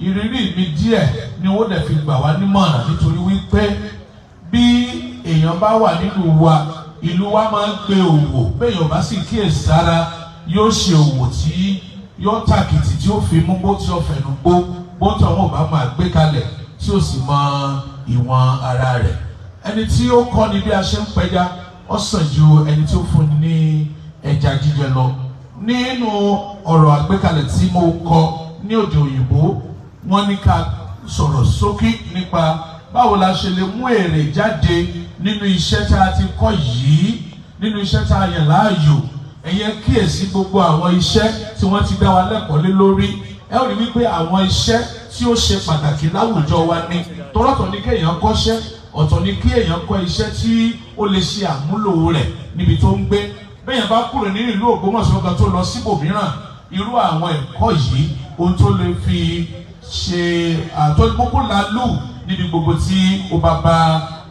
Ìrírí mi díẹ̀ ni wọ́n dẹ̀ fi gbà wá nímọ̀ràn, nítorí wípé bí èèyàn bá wà nínú wa, ìlú wa máa ń gbé òwò. Béèyàn bá sì kíyèsára, yóò ṣe òwò tí yóò tàkìtì, tí ó fi mú bó tí ó fẹnu gbó bó tí àwọn ò bá máa gbé kalẹ̀, tí ó sì mọ ìwọ̀n ara rẹ̀. Ẹni tí ó kọ́ ni bí a ṣe ń pẹja, ó sàn ju ẹni tí ó fún ni ní ẹja jíjẹ lọ. Nínú ọ̀rọ̀ àgbékalẹ̀ tí mo kọ ní òde òyìnbó, wọ́n ní ká sọ̀rọ̀ sókè nípa báwo la ṣe lè mú èrè jáde nínú iṣẹ́ tí a ti kọ́ yìí. Nínú iṣẹ́ tá a yàn láàyò, ẹ̀yẹ kíyèsí gbogbo àwọn iṣẹ́ tí wọ́n ti dá wa lẹ́kọ̀ọ́ lé lórí. Ẹ ó rí wípé àwọn iṣẹ́ tí ó ṣe pàtàkì láwùjọ wa ni. Tọ́lọ́tọ̀ ní kéèyàn kọ́ṣẹ́, ọ̀tọ̀ ní kí èèyàn kọ́ iṣẹ́ tí ó lè ṣe àmúlò rẹ̀ níbi tó ń gbé. Bẹ́ẹ̀yàn bá kúrò nínú ìlú Ògbómọ̀ṣọ́ kan tó lọ síbòmíràn, irú àwọn ẹ̀kọ́ yìí, ohun tó lè fi ṣe àtọ́gbókò lálù níbi gbogbo tí ó bá bá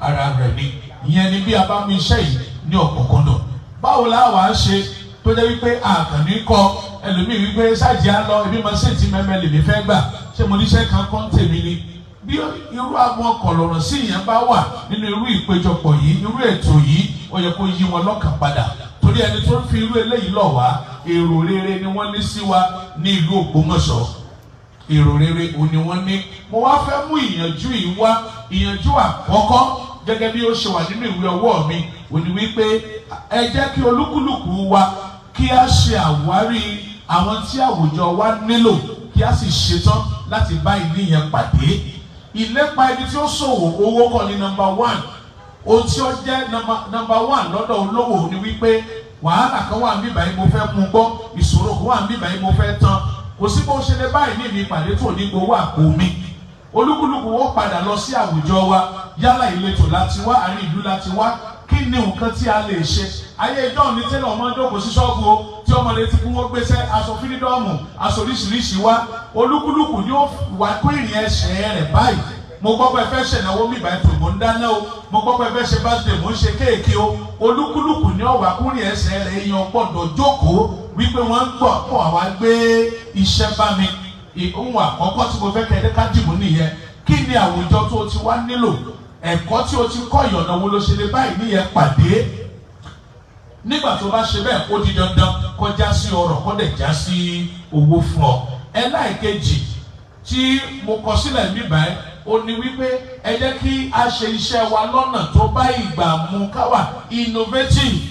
ara rẹ̀ ni. Ìyẹn ni bí a bá mú iṣẹ́ yìí ní ọ̀kọ̀ọ̀kọ̀dọ̀. Báwo la wàá ṣe tó jẹ́ wípé àkànní kọ ẹlòmíì wípé ṣáàjì á lọ ebi máa ṣèǹtì mẹ́mẹ́ lèmi fẹ́ gbà, ṣé mo níṣẹ́ kan kọ́ ń tèmi ni? Bí irú àwọn kọ̀lọ̀rọ̀ sí ìyẹn bá wà nínú irú ìpéjọpọ̀ yìí, irú ètò yìí, ó yẹ kó yí wọn lọ́kàn padà, torí ẹni tó ń fi irú eléyìí lọ̀ wá, èrò rere ni wọ́n ní sí wa ní ìlú Ògbómọ̀ṣọ́. Èrò rere òun ni wọ́n ní. Mo wá fẹ́ mú ìyànjú yìí wá. Ìyànjú àkọ́kọ́, gẹ́gẹ́ bí ó ṣe wà nínú ìwé ọwọ́ mi, òun ni wípé ẹ jẹ́ kí olúkúlùkù wa kí a ṣe àwárí àwọn tí àwùjọ wa nílò, kí a sì ṣetán láti bá ìní yẹn pàdé. Ìlépa ẹni tí ó ṣòwò, owó kọ́ ni number one. Ohun tí ó jẹ́ number one lọ́dọ̀ olówó ni wípé wàhálà kan wà níbí báyìí, mo fẹ́ mú gbọ́, ìṣòro kan wà níbí báyìí, mo fẹ́ tán. Kò sí bó ṣe lè báyìí ní mi pàdé tó ní gbowó àpò mi. Olúkúlùkù ó padà lọ sí àwùjọ wa, yálà ìletò láti wá, àárín ìlú láti wá, kí ni nǹkan tí a lè ṣe? Ayé ìjọ ní tẹ́lẹ̀, ọmọ jókòó sí ṣọ́ọ̀bù o, tí ọmọ létí kí wọ́n gbéṣẹ́ aṣọ freedom, aṣọ oríṣiríṣi wá. Olúkúlùkù ni ó wá kó ìrìn ẹsẹ̀ rẹ̀ báyìí. Mo gbọ́ pé fẹ́ ṣènáwó mi báyìí tó, mò ń dáná o. Mo gbọ́ pé fẹ́ ṣe birthday, mò ń ṣe cake o. Olúkúlùkù ni ó wá kó ìrìn ẹsẹ̀ rẹ̀. Èèyàn gbọ́dọ̀ jókòó wípé wọ́n ń gbọ́ pọ̀ àwa gbé iṣẹ́ bá mi. Ohun àkọ́kọ́ tí mo fẹ́ kẹ́ ẹ ká dìbò nìyẹn. Kí ni àwùjọ tó ti wá nílò? Ẹ̀kọ́ tí o ti kọ́, ìyọ̀nà wo ló ṣe lè báyìí níyẹn pàdé? Nígbà tó bá ṣe bẹ́ẹ̀, ó di dandan kó já sí ọrọ̀, kó dẹ̀ já sí owó fún ọ. Ẹlẹ́ẹ̀kejì tí mo kọ sílẹ̀ mí báyìí, ó ní wípé ẹ jẹ́ kí a ṣe iṣẹ́ wa lọ́nà tó bá ìgbà mu, ká wà innovative,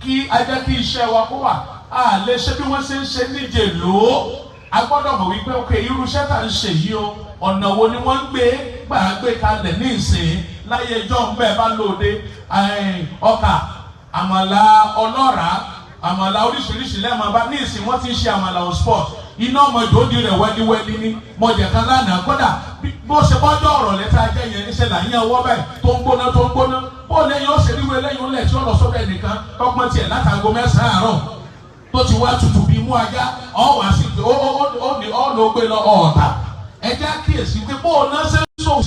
kí a jẹ́ kí iṣẹ́ wa kó wà a lè ṣe bí wọ́n ṣe ń ṣe níje lò ó. A gbọ́dọ̀ mọ̀ wípé, ok, irú iṣẹ́ tá à ń ṣe yìí o, ọ̀nà wo ni wọ́n ń gbé gbà gbé kalẹ̀ ní ìsìn? Láyé ẹjọ́ ń bẹ́ẹ̀ bá lóde ọkà, àmàlà ọlọ́ràá, àmàlà oríṣiríṣi lẹ́ẹ̀mọ́ bá. Ní ìsìn, wọ́n ti ń ṣe àmàlà on spot, iná ọmọ ìdòdì rẹ̀ wẹ́líwẹ́lí ní mọ̀jẹ̀ kan lánàá. Kódà bó ṣe bọ́jọ́ ọ̀rọ̀ lẹ́tà jẹ́ yẹn, níṣẹ́ là ń yẹn ọwọ́ báyìí tó ń gbóná, tó ń gbóná. Bó lẹ́yìn ó ṣe ríwé lẹ́yìn ó lẹ̀ tí ó lọ sọ́dọ̀ ẹnìkan tọpọ́n tiẹ̀ látago 9 àárọ̀ tó ti wá tutù bí mú ajá ọ wá sí ó ó ó ní ọ ló gbé lọ ọ̀ọ̀tà. Ẹ jẹ́ àkíyèsí pé bó o náà ṣe ń sòwò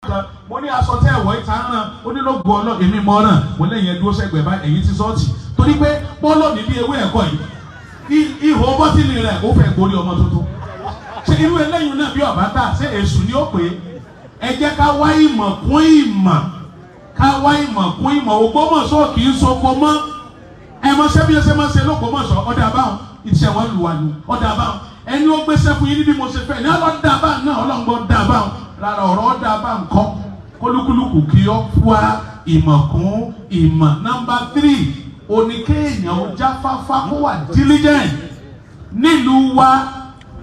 kan. Mo ní aṣọ tẹ́ ẹ̀wọ̀ ìta ń ràn, ó ní ló gbọ́ ọ èmi mọ́ náà. Mo lẹ́yìn ẹdúró sẹ́gbẹ̀ẹ́ bá ẹ̀yìn ti sọ́ọ̀tì, torí pé pọ́lọ́ ní bí ewé ẹ̀kọ́ yìí, ihò bọ́tìlì rẹ̀ ó fẹ́ gorí ọmọ tuntun. Ṣé irú eléyìí náà bí ọ̀bá tà, ṣé èṣù ni ó pè é? Ẹ jẹ́ ká wá ìmọ̀ kún ìmọ̀, ká wá ìmọ̀ kún ìmọ̀. Ògbómọ̀ṣọ́ kì í soko mọ́. Ẹ mọ ṣé bí ẹ ṣe máa ṣe lÓgbómọ̀ṣọ́, ọ̀dà báwọn iṣẹ́ wọn lù wá ní ọ̀dà báwọn. Ẹni ó gbéṣẹ́ fún yín níbi mo ṣe fẹ́ ní ọlọ́dà báwọn náà, ọlọ́ngbọ́n dà báwọn rárá, ọ̀rọ̀ ọ̀dà báwọn kọ́. Kólúkúlùkù kí ọ wá ìmọ̀ kún ìmọ̀. Number 3, oníkéèyàn ó jáfáfá, kó wà diligent. Nílùú wa,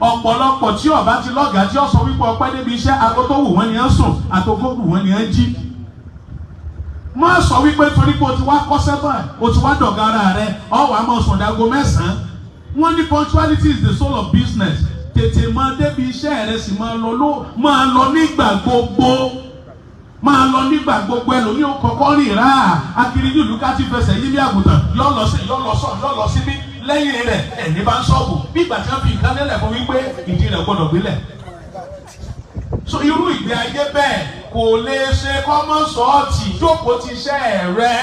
ọ̀pọ̀lọpọ̀ tí ọba ti lọ́gàá tí ó sọ wípé ọpẹ́ débi iṣẹ́, aago tó wù wọ́n ni ẹ́ sùn, àtòkò wù wọ́n ni ẹ́ jí. Má sọ wípé torí pé o ti wá kọ́sẹ́ báyìí, o ti wá dọ̀gá ara rẹ, ọ wàá máa sùn dáago 9. Wọ́n ní punctuality is the soul of business. Tètè máa débi iṣẹ́ rẹ, sì máa lọ ló máa lọ nígbà gbogbo, máa lọ nígbà gbogbo. Ẹlòmíì ó kọ́kọ́ rìn rà akiri nílùú ká ti fẹsẹ̀ yí bí àgùntàn, yọ lọ sí, yọ lọ sọ, yọ lọ síbí lẹ́yìn rẹ̀ ẹ̀ní bá ń sọ́ọ̀bù bí ìgbà tí wọ́n fi nǹkan lélẹ̀ fún wípé ìdí rẹ̀ gbọ́dọ̀ gbélẹ̀. So irú ìgbé ayé bẹ́ẹ̀ kò lè ṣe kọ́mọ́ sọ́ọ̀tì. Jókòó ti iṣẹ́ rẹ̀,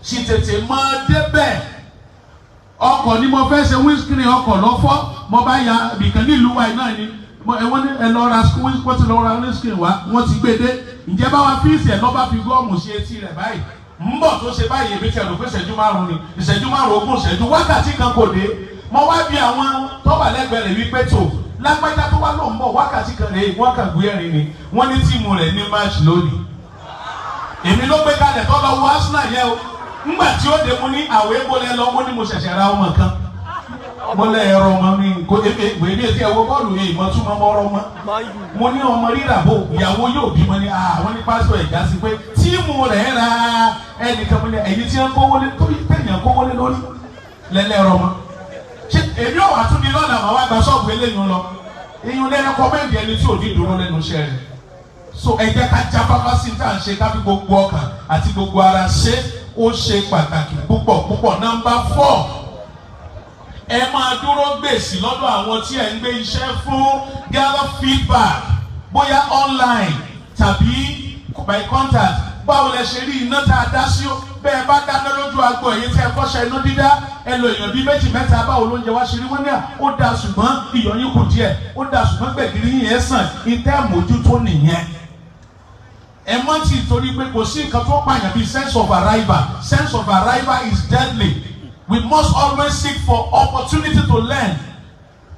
sì tètè máa débẹ̀. Ọkọ̀ ni mo fẹ́ ṣe, windscreen ọkọ̀ lọ́fọ́. Mo bá ya ibìkan nílùú wa náà ni wọ́n ní ẹ lọ ra, wọ́n ti lọ ra windscreen wá, wọ́n ti gbé dé. Ǹjẹ́ bá wa fix ẹ̀, lọ́ba fi gum sí etí rẹ̀ báyìí ń bọ̀ tó ṣe báyìí. Èmi tiẹ̀ rò pé ìṣẹ́jú 5 ni, ìṣẹ́jú 5, 20 ìṣẹ́jú, wákàtí kan kò dé. Mo wá bí àwọn tó wà lẹ́gbẹ̀ẹ́ rẹ̀ wípé tó lágbájá tó wá ló ń bọ̀, wákàtí kan rèé. Wọ́n kàn gbé ẹ̀rín ni. Wọ́n ní team rẹ̀ ní match lónìí. Èmi ló gbé kalẹ̀ tó lọ wo Arsenal yẹn o. Ńgbà tí ó dé, mo ní àwẹ̀ gbolẹ̀ lọ. Mo ní mo ṣẹ̀ṣẹ̀ ra ọmọ kan. Mo lẹ ẹ̀rọ ọmọ mi kò ebi èmi ètí ẹ̀wọ̀ bọ́ọ̀lù yìí mo tún mọ́ ọ̀rọ̀ mọ́. Mo ní ọmọ rírà bò, ìyàwó yóò bímọ ní àwọn ní pásítọ̀ ẹ̀já sí pé team rẹ̀ ra ẹnìkan. Mo ní ẹ̀yìn tí wọ́n kówó lé torí tẹ̀yàn kówó lé lórí lẹ́lẹ́rọ mọ́. Ṣé èmi ò wá tún ní lọ́nà àwọn àgbà ṣọ́ọ̀bù eléyìí lọ? Ìyún lẹ́nu recommend ẹni tí ò ní dúró lẹ́nu iṣẹ́ rẹ̀. So ẹ jẹ́ ká jáfáfá sí tá à ń ṣe, ká fi gbogbo ọkàn àti gbogbo ara ṣe. Ó ṣe pàtàkì púpọ̀ púpọ̀. Number 4, ẹ máa dúró gbèsè lọ́dọ̀ àwọn tí ẹ ń gbé iṣẹ́ fún. Gather feedback, bóyá online tàbí by contact. Báwo lẹ ṣe rí iná tá a dá sí? Bẹ́ẹ̀ bá dáná lójú agbo, èyí tí ẹ kọ́ṣẹ́ iná dídá, ẹ lo èèyàn bíi méjì mẹ́ta, báwo ló ń jẹ wá ṣe rí? Wọ́n ní à ó dáa, ṣùgbọ́n iyọ̀ yín kù díẹ̀. Ó dáa, ṣùgbọ́n gbẹ̀gìrì yín yẹn sàn. Ìtẹ́ mójútó nìyẹn. Ẹ mọ́ tí torí pé kò sí nǹkan tó pààyàn bíi sense of arrival. Sense of arrival is deadly. We must always seek for opportunity to learn.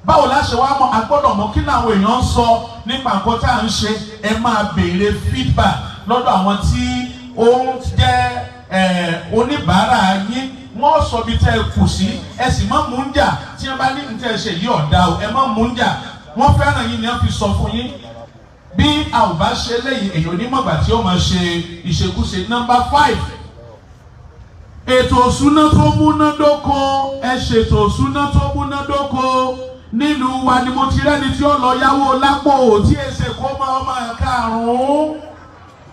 Báwo la ṣe wá mọ̀? A gbọ́dọ̀ mọ̀ kí làwọn èèyàn ń sọ nípa nǹkan tá à ń ṣe. Ẹ máa béèrè feedback lọ́dọ̀ àwọn tí ó ń jẹ́ oníbàárà yín. Wọ́n sọ bí tẹ́ ẹ kù sí. Ẹ sì má mú ń jà. Tí wọ́n bá ní ní tẹ́ ẹ ṣe yí ọ̀dà o, ẹ má mú ń jà. Wọ́n fẹ́ràn yín ni wọ́n fi sọ fún yín. Bí a ò bá ṣe léyìí, èyàn onímọ̀gbà tí ó máa ṣe ìṣekúṣe. Number 5, ètò òṣúná tó múnádóko. Ẹ ṣètò òṣúná tó múnádóko. Nílùú wa ni mo ti rẹ́ni tí ó lọ yáwó lápò tí èsè kó máa ọmọ karùn-ún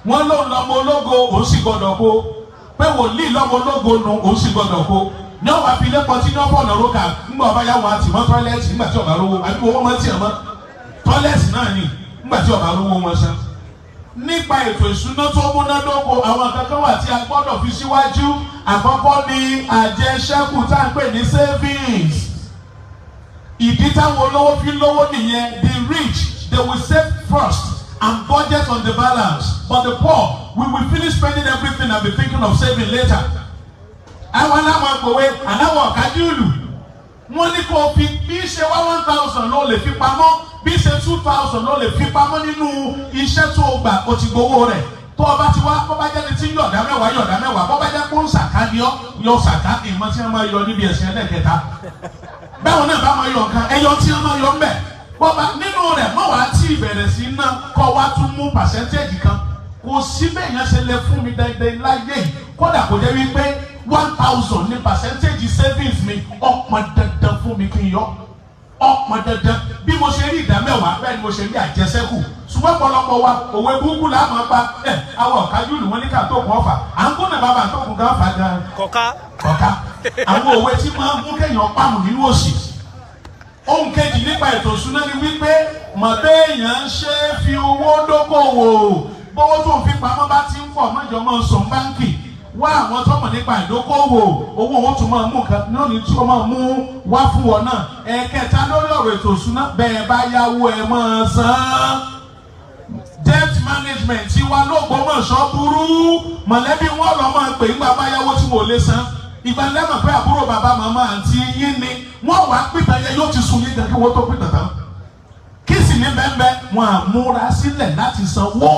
wọn lòun lọmọ ológo, òun sì gbọdọ̀ kó pé wòlíì lọmọ ológo nu, òun sì gbọdọ̀ kó ní ọba fi lẹ́pọ̀ tí ní ọ̀pọ̀ ọ̀nà rókà. Ńgbà ọba yà wọn àti mọ́ toilet, ńgbà tí ọba rówó àbí owó mọ́ tiẹ̀ mọ́ toilet náà ni, ńgbà tí ọba rówó wọn san. Nípa ètò ìṣúná tó múnádóko, àwọn kankan wà tí a gbọ́dọ̀ fi síwájú. Àkọ́kọ́ ni àjẹṣẹ́kù tá à ń pè ní savings. Ìdí táwọn olówó fi lówó nìyẹn. The rich, they will save first and budget on the balance, but the poor, we will finish spending everything and be thinking of saving later. Àwọn aláwọ̀ àpòwé aláwọ̀ ọ̀kájúlù, wọ́n ní kó fi bí ṣe wá 1,000 ló lè fi pamọ́, bí ṣe 2,000 ló lè fi pamọ́ nínú iṣẹ́ tó o gbà, o ti gbowó rẹ̀. Tó o bá ti wá, bó bá jẹ́ ní tí yọ̀dá 10, yọ̀dá 10. Bó bá jẹ́ kó ń sàká ni ọ́, yọ sàká. Ìmọ̀ tí wọ́n máa yọ níbi ẹ̀sìn ẹlẹ́kẹta báwọn náà bá máa yọ nǹkan ẹyọ tí wọ́n máa yọ ńbẹ̀. Bọ́ba nínú rẹ̀ mọ̀ wá tí ìbẹ̀rẹ̀ sí ná kọ́ wá tún mú percentage kan. Kò sí bẹ́ẹ̀ yẹn ṣe lè fún mi dandan láyé yìí, kódà kò jẹ́ wípé 1,000 ní percentage savings mi, ọ̀pọ̀ dandan fún mi kí n yọ, ọ̀pọ̀ dandan. Bí mo ṣe rí ìdá 10, bẹ́ẹ̀ ni mo ṣe rí àjẹsẹ́kù. Ṣùgbọ́n ọ̀pọ̀lọpọ̀ wa, òwe burúkú là máa pa ẹ̀. Àwọn ọ̀kájú ni wọ́n ní ká tó kún ọ̀fà à ń gúnlẹ̀ bàbá tó kún gan fà gan. Kọ̀ọ̀ká. Kọ̀ọ̀ká. Àwọn òwe tí máa ń mú kéèyàn pàmò nínú òṣì. Ohun kejì nípa ètò ìṣúná ni wípé mọ̀bẹ́ẹ̀yàn ń ṣe é fi owó dókòwò. Bówó tó ń fi pamọ́ bá ti ń pọ̀, mọ́jọ máa ń sùn báńkì. Wá àwọn tó mọ̀ nípa ìdókòwò owó, wọn tún máa mú nǹkan náà ní tí wọ́n máa mú wá fún wọn náà. Ẹ̀ẹ̀kẹta lórí ọ̀rọ̀ ètò ìṣúná, bẹ́ẹ̀ bá yáwó, ẹ̀ máa san. Debt management tí wa l'Ógbómọ̀ṣọ́ burú. Mọ̀lẹ́bí wọn lọ máa pè nígbà bá yáwó tí wọn ò lè san. Ìgbà lẹ́mọ̀ pé àbúrò bàbá, màmá, àǹtí yín ni wọ́n wàá pìtàn yẹn, yóò ti sun yín gan kí wọ́n tó pìtàn tán. Kí sì ní bẹ́ẹ̀, wọn à múra sílẹ̀ láti sanwó.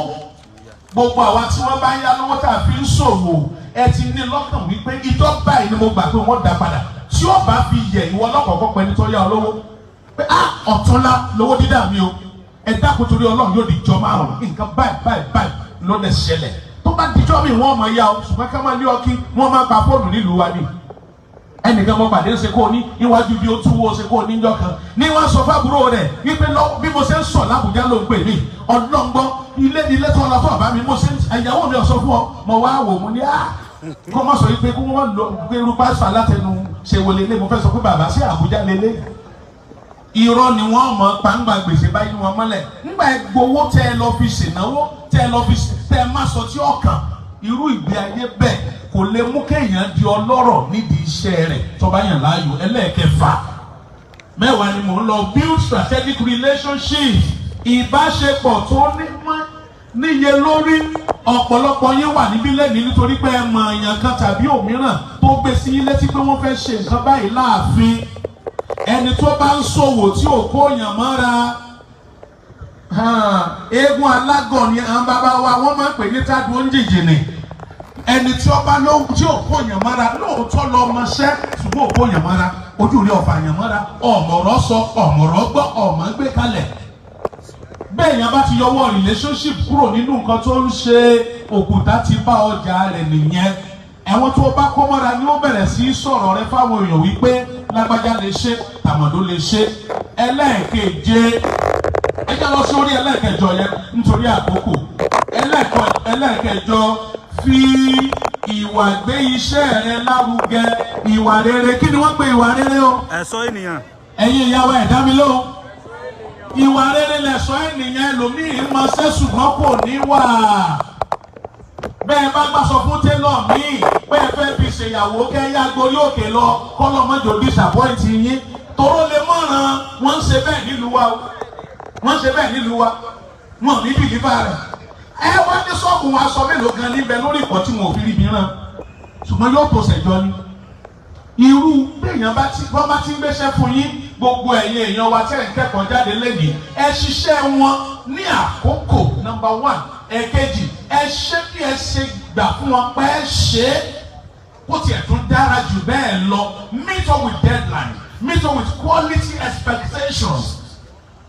Gbogbo àwa tí wọ́n bá ń yá lọ́wọ́ tá a fi ń ṣòwò, ẹ ti ní lọ́kàn wípé ìjọ báyìí ni mo gbà pé wọ́n dá padà. Tí ó bá fi yẹ ìwọ lọ́kọ̀ọ́kọ́ pẹ́ni tó yá ọ lówó pé á ọ̀túnla lówó dídá mi o, ẹ dákun torí Ọlọ́run, yóò di jọ 5, nǹkan báyìí báyìí báyìí ló lè ṣẹlẹ̀. Tó bá dijọ́ mi, wọ́n máa yá ọ. Ṣùgbọ́n ká máa lé ọkí, wọ́n máa gba fóònù nílùú wa ni. Ẹnìkan mo pàdé ṣe kó o ní níwájú bí ó túwó ṣe kó o níjọ́ kan ní wọ́n sọ fábúrò rẹ̀ wípé lọ bí mo ṣe ń sọ l'Ábùjá ló ń pè mí. Ọlọ́ngbọ́n ilé ilé tó lọ fún ọ̀bá mi, mo ṣe ìyàwó mi ọ̀sọ́ fún ọ. Mo wá wò, mo ní á kó má sọ wípé kó wọ́n lọ pé irú pásítọ̀ alátẹnu ṣe wọlé lé. Mo fẹ́ sọ pé bàbá sí Àbújá lélẹ̀. Irọ́ ni wọ́n mọ̀ pàǹgbà gbèsè báyìí wọn mọ́lẹ̀. Ńgbà gbowó tẹ́ ẹ lọ fi ṣènáwó, tẹ́ ẹ lọ fi tẹ́ ẹ má sọ tí ọkàn. Irú ìgbé ayé bẹ́ẹ̀ kò lè mú kéèyàn di ọlọ́rọ̀ nídìí iṣẹ́ rẹ̀ tó bá yàn láàyò. Ẹlẹ́ẹ̀kẹfà, 10 ni mò ń lọ. Build strategic relationship, ìbáṣepọ̀ tó níye lórí. Ọ̀pọ̀lọpọ̀ yín wà níbí lẹ́nìí nítorí pé ẹ mọ èèyàn kan tàbí òmíràn tó gbé sí yín létí pé wọ́n fẹ́ ṣe nǹkan báyìí láàfin. Ẹni tó bá ń ṣòwò tí ò kó yàn mọ́ra, eégún alágọ̀ ni àwọn bàbá wa wọ́n máa ń pè ní tádùn oúnjìjìnì. Ẹni tí ó bá lóhùn tí ò kó yàn mọ́ra, lóòótọ́ lọ ọmọṣẹ́, ṣùgbọ́n ò kó yàn mọ́ra. Ojú rẹ ọ̀fàyàn mọ́ra, ọ̀mọ̀rọ̀ sọ, ọ̀mọ̀rọ̀ gbọ́, ọ̀mọ̀ gbé kalẹ̀. Bẹ́ẹ̀ yẹn bá ti yọwọ́ relationship kúrò nínú nǹkan tó ń ṣe, òkúta ti bá ọjà rẹ̀ nìyẹn. Ẹ̀wọ̀n tó bá kó mọ́ra ni ó bẹ̀rẹ̀ sí í sọ̀rọ̀ rẹ fáwọn èèyàn wípé lágbájá lè ṣe, tàmọ̀dó lè ṣe. Ẹlẹ́ẹ̀keje, ẹ jẹ́ lọ sórí ẹlẹ́ẹ̀kẹjọ yẹn nítorí àkókò. Ẹlẹ́ẹ̀kẹjọ, fi ìwà gbé iṣẹ́ rẹ lárugẹ. Ìwà rere, kí ni wọ́n pe ìwà rere o? Ẹ̀ṣọ́ ènìyàn. Ẹ̀yin ìyàwó, ẹ̀ dá mi lóhùn. Ìwà rere lẹ̀ṣọ́ ènìyàn. Ẹlòmíì máa ṣe ṣùgbọ́n kò ní wà. Bẹ́ẹ̀ bá gbàsọ fún télọ̀ míì bẹ́ẹ̀ fẹ́ fi ṣèyàwó, kẹ́ yá gorí òkè lọ, kọ́lọ́mọ́jò disappoint yín toró lè mọ̀ràn. Wọ́n ń ṣe bẹ́ẹ̀ nílùú wa o, wọ́n ń ṣe bẹ́ẹ̀ nílùú wa. Wọn ò ní deliver rẹ̀. Ẹ wá ní sọ́ọ̀bù wọn, aṣọ mélòó gan níbẹ̀ lórí ìkọ́ tí wọn ò fi rí mi ràn, ṣùgbọ́n yóò tó ṣẹ̀jọ ni. Irú béèyàn bá ti wọ́n bá ti ń gbéṣẹ́ fún yín, gbogbo ẹ̀yin èèyàn wa tẹ́ ń kẹ́kọ̀ọ́ jáde lẹ́yìn, ẹ ṣiṣẹ́ wọn ní àkókò, number one. Ẹ̀kejì, ẹ ṣe bí ẹ ṣe gbà fún wọn pé ẹ ṣe é, kó tiẹ̀ tún dára jù bẹ́ẹ̀ lọ. Meet up with deadline, meet up with quality expectations,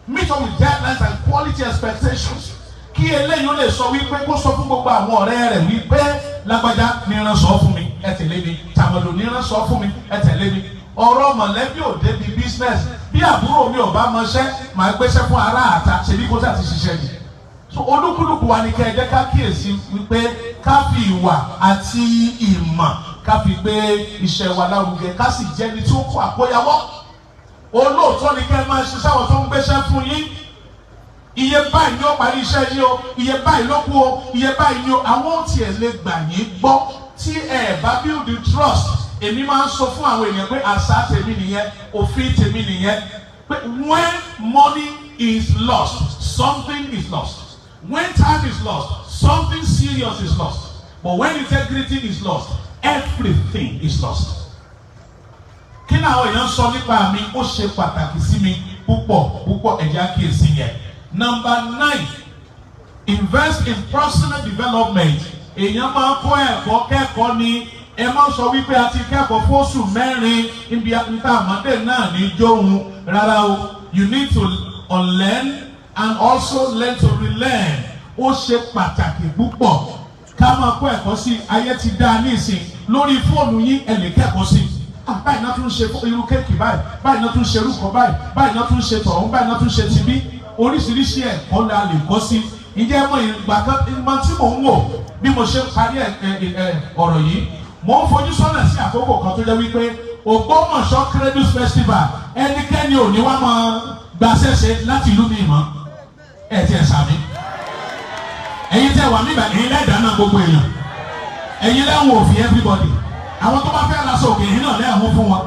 meet up with deadlines and quality expectations, kí eléyìí ó lè sọ wípé, kó sọ fún gbogbo àwọn ọ̀rẹ́ rẹ̀ wípé lágbájá ní rán sọ fún mi, ẹ tẹ̀lé mi, tàmọ̀dò ní rán sọ fún mi, ẹ tẹ̀lé mi. Ọ̀rọ̀ mọ̀lẹ́bí ò débi business. Bí àbúrò mi ò bá mọṣẹ́, màá gbéṣẹ́ fún ará àta, ṣebí kó sà ti ṣiṣẹ́ ni. So olúkúlùkù wa ni kẹ́ ẹ jẹ́ ká kíyèsí wípé ká fi ìwà àti ìmọ̀ ká fi gbé iṣẹ́ wa lárugẹ, ká sì jẹ́ni tí ó kó àkóyawọ́. Olóòótọ́ ni kẹ́ ẹ máa ṣe sáwọn tó ń gbéṣẹ́ fún yín. Iye báyìí ni ó parí iṣẹ́ yín o, iye báyìí ló kú o, iye báyìí ni o. Àwọn ò tiẹ̀ lè gbà yín gbọ́ tí ẹ bá build the trust. Èmi máa ń sọ fún àwọn èèyàn pé àṣà tèmi nìyẹn, òfin tèmi nìyẹn, pé when money is lost, something is lost. When time is lost, something serious is lost. But when integrity is lost, everything is lost. Kí ni àwọn èèyàn sọ nípa mi, ó ṣe pàtàkì sí mi púpọ̀ púpọ̀. Ẹ̀jẹ̀ àkíyèsí yẹn. Number nine, invest in personal development. Èèyàn máa ń kọ́ ẹ̀kọ́ kẹ́kọ̀ọ́ ni. Ẹ má sọ wípé a ti kẹ́kọ̀ọ́ fóṣù 4 ibi níta àmọ́dé náà ní jóun rárá o. You need to unlearn and also learn to relearn. Ó ṣe pàtàkì púpọ̀ ká máa kọ́ ẹ̀kọ́ sí. Ayé ti dá ní ìsìn, lórí fóònù yín, ẹ lè kẹ́kọ̀ọ́ sí i. Báyìí náà tún ṣe irú kéèkì báyìí, báyìí náà tún ṣe irú kan báyìí, báyìí náà tún ṣe tọ̀hún, báyìí náà tún ṣe tibí. Oríṣiríṣi ẹ̀kọ́ la lè kọ́ sí. Ǹjẹ́ mọ ìgbà kan ìgbà tí mò ń wò bí mo ṣe ń parí ọ̀rọ̀ yìí, mò ń fojú sọ́nà sí àkókò kan tó jẹ́ wípé Ògbómọ̀ṣọ́ Cradles Festival, ẹnikẹ́ni ò ní wá máa gbaṣẹ́ṣe láti ìlú mi mọ́. Ẹ̀ tiẹ̀ sàmì. Ẹ̀yin tẹ́ wà nígbà, ẹ̀yin lẹ́dàá náà, gbogbo èèyàn, ẹ̀yin lẹ́wọ̀n òfin everybody. Àwọn tó bá fẹ́ ra sọ òkè yìí náà lẹ́ẹ̀mú fún wọn.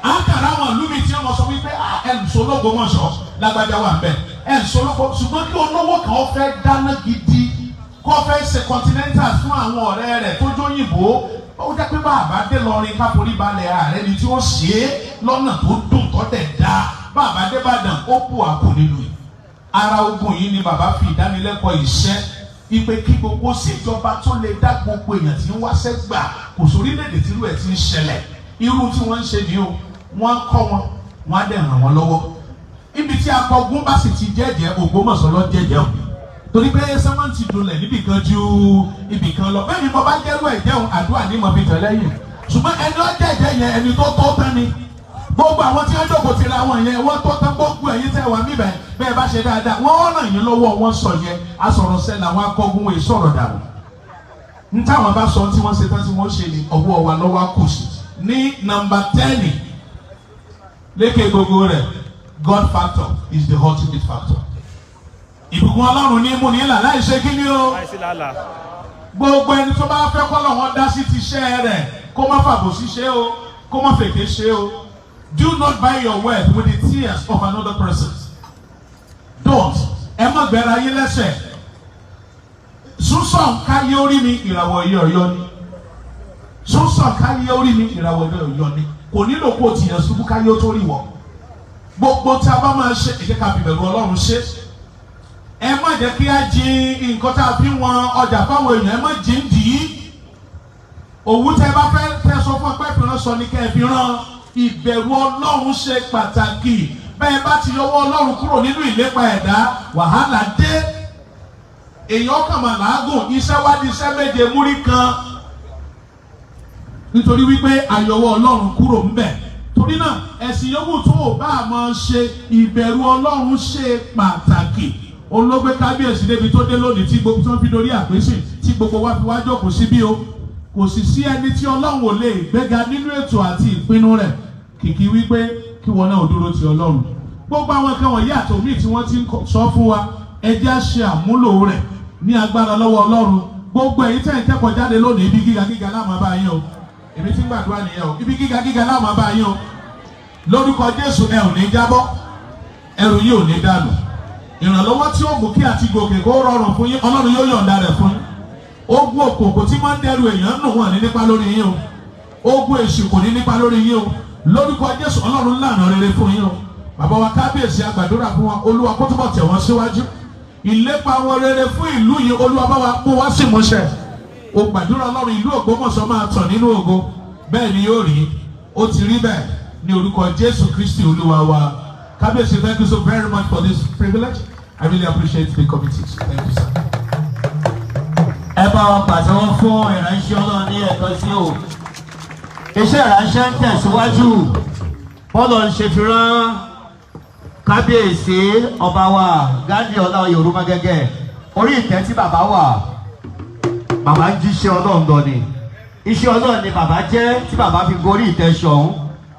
À ń kàrà àwọn ìlú mi tí wọ́n sọ wípé ẹ̀ ń sológbòmọ̀ṣọ́, lágbájá wà ń bẹ̀, ẹ̀ ń sológbò. Ṣùgbọ́n kí olówó kan fẹ́ dáná gidi, kó fẹ́ ṣe continental fún àwọn ọ̀rẹ́ rẹ̀ tó jóyìnbó, ó jẹ́ pé bàbá dé lọrin káforí balẹ̀, ààrẹ ni tí ó ṣe é lọ́nà tó dùn tó dẹ̀ dáa. Bàbá dé Ìbàdàn, ó bù àpò nílùú yìí. Ara ogun yìí ni bàbá fi ìdánilẹ́kọ̀ọ́ iṣẹ́ ipe kí gbogbo ṣèjọba tó lè dá gbogbo èèyàn tí ń wáṣẹ́ gbà. Kò sórílẹ̀-èdè tí irú ẹ̀ ti ń ṣẹlẹ̀. Irú tí wọ́n ń ṣe ni o. Wọ́n kọ́ wọn, wọ́n á dẹ̀ ràn wọ́n lọ́wọ́. Ibi tí akọgun bá sì ti jẹ́jẹ́, Ògbómọ̀ṣọ́ lọ jẹ́jẹ́ o, torí pé sẹ́mọ́ǹtì dunlẹ̀ níbì kan ju ibì kan lọ. Bẹ́ẹ̀ ni mo bá jẹ́rú ẹ̀ jẹun, àdúrà ní mo fi tẹ̀ lẹ́yìn. Ṣùgbọ́n ẹni ó jẹ́jẹ́ yẹn, ẹni tó tó tán ni. Gbogbo àwọn tí wọ́n jókòó tira wọn yẹn, wọ́n tó tán. Gbogbo ẹ̀yin tẹ́ wà níbẹ̀, bẹ́ẹ̀ bá ṣe dáadáa, wọ́n ràn yín lọ́wọ́. Wọ́n sọ yẹn asọ̀rọ̀sẹ́ làwọn akọ́gun wọ̀ sọ̀rọ̀ dànù n táwọn bá sọ tí wọ́n ṣe tán tí wọ́n ṣe ní ọwọ́ wa lọ́wọ́ kù sí. Ní number 10, lékè gbogbo rẹ̀, God factor is the ultimate factor. Ìbùkún Ọlọ́run ní mú ní là láì ṣe kí ni o? Láìsí làálàá. Gbogbo ẹni tó bá fẹ́ kọ́ lọ́wọ́ dá sí ti iṣẹ́ rẹ̀, kó má fàbòsí ṣe o, kó má fèké ṣe o. Do not buy your wealth with the tears of another person. Don't. Ẹ má gbẹ́ra yín lẹ́sẹ̀. Súnsàn káyé orí mi, ìràwọ̀ yìí ọ̀yọ́ ni. Súnsàn káyé orí mi, ìràwọ̀ yìí ọ̀yọ́ ni. Kò nílò kó o tìyàn ṣubú káyé ó tó rí wọ̀. Gbogbo tí a bá máa ṣe, ẹ jẹ́ ká fi bẹ̀rù Ọlọ́run ṣe. Ẹ má jẹ́ kí á jí nǹkan tá a fi wọn ọjà fáwọn èèyàn, ẹ má jí ń dì í. Òwú tẹ bá fẹ́ tẹ sọ fún ọpẹ́ ìfìràn sọ ni kẹ́ ẹ fi rán. Ìbẹ̀rù Ọlọ́run ṣe pàtàkì. Bẹ́ẹ̀ bá ti yọwọ́ Ọlọ́run kúrò nínú ìlépa ẹ̀dá, wàhálà dé. Èèyàn kàn máa làágùn, iṣẹ́ wá di iṣẹ́ méje múrí kan, nítorí wípé àyọwọ́ Ọlọ́run kúrò ńbẹ̀. Torí náà, ẹ̀sìn yòówù tó o bá máa ṣe, ìbẹ̀rù Ọlọ́run ṣe pàtàkì. Olóògbé kábíyèsí débi tó dé lónìí, tí gbogbo tí wọ́n fi dorí àpèsè, tí gbogbo wa fi wá jókòó síbí o. Kò sì sí ẹni tí Ọlọ́run ò lè gbéga nínú ètò àti ìpinnu rẹ̀, kìkì wípé kí wọn náà dúró ti Ọlọ́run. Gbogbo àwọn nǹkan wọ̀nyí àtòmíì tí wọ́n ti ń sọ fún wa, ẹ jẹ́ á ṣe àmúlò rẹ̀ ní agbára lọ́wọ́ Ọlọ́run. Gbogbo èyí tẹ̀ ń kẹ́kọ̀ọ́ jáde lónìí, ibi gíga gíga la máa bá yín o. Èmi tí ń gbàdúrà nìyẹn o. Ibi gíga gíga la máa bá yín o. Lórúkọ Jésù, ẹ ò ní jábọ́, ẹrù yìí ò ní dànù. Ìrànlọ́wọ́ tí ó mú kí àti gòkè kó rọrùn fún yín, Ọlọ́run yóò yọ̀ǹda rẹ̀ fún yín. Ogun òkòkò tí máa ń dẹrù èèyàn nù, wọ́n ní nípa lórí yín o. Ogun èṣù kò ní nípa lórí yín o. Lórúkọ Jésù, Ọlọ́run lànà rere fún yín o. Bàbá wa kábíyèsí, àgbàdúrà fún wa, Olúwa kó túbọ̀ tẹ̀ wọ́n síwájú. Ìlépa wọn rere fún ìlú yìí, Olúwa bá wa mú wá sí ìmúṣẹ o. Gbàdúrà Ọlọ́run, ìlú Ògbómọ̀ṣọ́ máa tàn nínú ògo. Bẹ́ẹ̀ ni yóò rí, ó ti rí bẹ́ẹ̀ ní orúkọ Jésù Kristi Olúwa wa. Kábíyèsí, thank you so very much for this privilege. I really appreciate the committee. Thank you, sir. Ẹ bá wa pàtẹ́wọ́ fún ìránṣẹ́ Ọlọ́run ní ẹ̀kọ́ sí o. Iṣẹ́ ìránṣẹ́ ń tẹ̀síwájú. Bọ́ọ̀lù ń ṣe fi rán kábíyèsí ọba wa Ghandi Ọláoyè Orúmọgẹ́gẹ́ orí ìtẹ́ tí bàbá wà, bàbá ń jíṣẹ́ Ọlọ́run lọ ni. Iṣẹ́ Ọlọ́run ni bàbá jẹ́ tí bàbá fi gorí ìtẹ́ Ṣọ̀ún.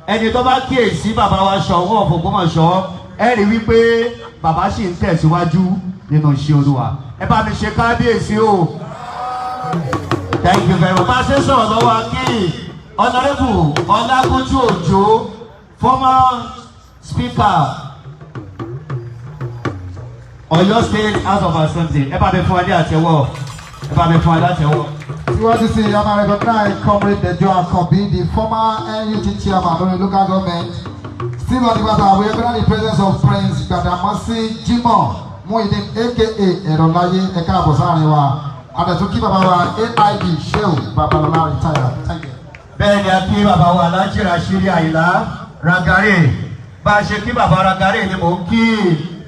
Ẹni tó bá kíyèsí bàbá wa Ṣọ̀ún of Ògbómọ̀ṣọ́, ẹ rí wípé bàbá sì ń tẹ̀síwájú nínú iṣẹ́ Olúwa. Ẹ bá mi ṣe kábíyèsí o. Thank you very much. Bá a ṣe sọ̀rọ̀ lọ́wọ́, akí Honourable Ọlágúnjú Òjó, former Speaker, Ọ̀yọ́ State House of Assembly. Ẹ bá mi fún wa ní àtẹ́wọ́. Ẹ bá mi fún wa látẹ́wọ́. Síwájú sí i, a máa recognize Comrade Dejo Akanbi, the former NUT chairman lórí local government. Still on the matter, we recognize the presence of Prince Gbadamosi Jimoh Muhyiddin, aka Ẹ̀rọ̀láyé. Ẹ̀ka àbọ̀ sáàrin wa. Àdẹ̀tún kí bàbá wa AIG Shehu Babalọlá, retired. Thank you. Bẹ́ẹ̀ ni, a kí bàbá wa Alhaji Rashidi Àyìnlá Ragare. Bá a ṣe kí bàbá Ragare ni mò ń kí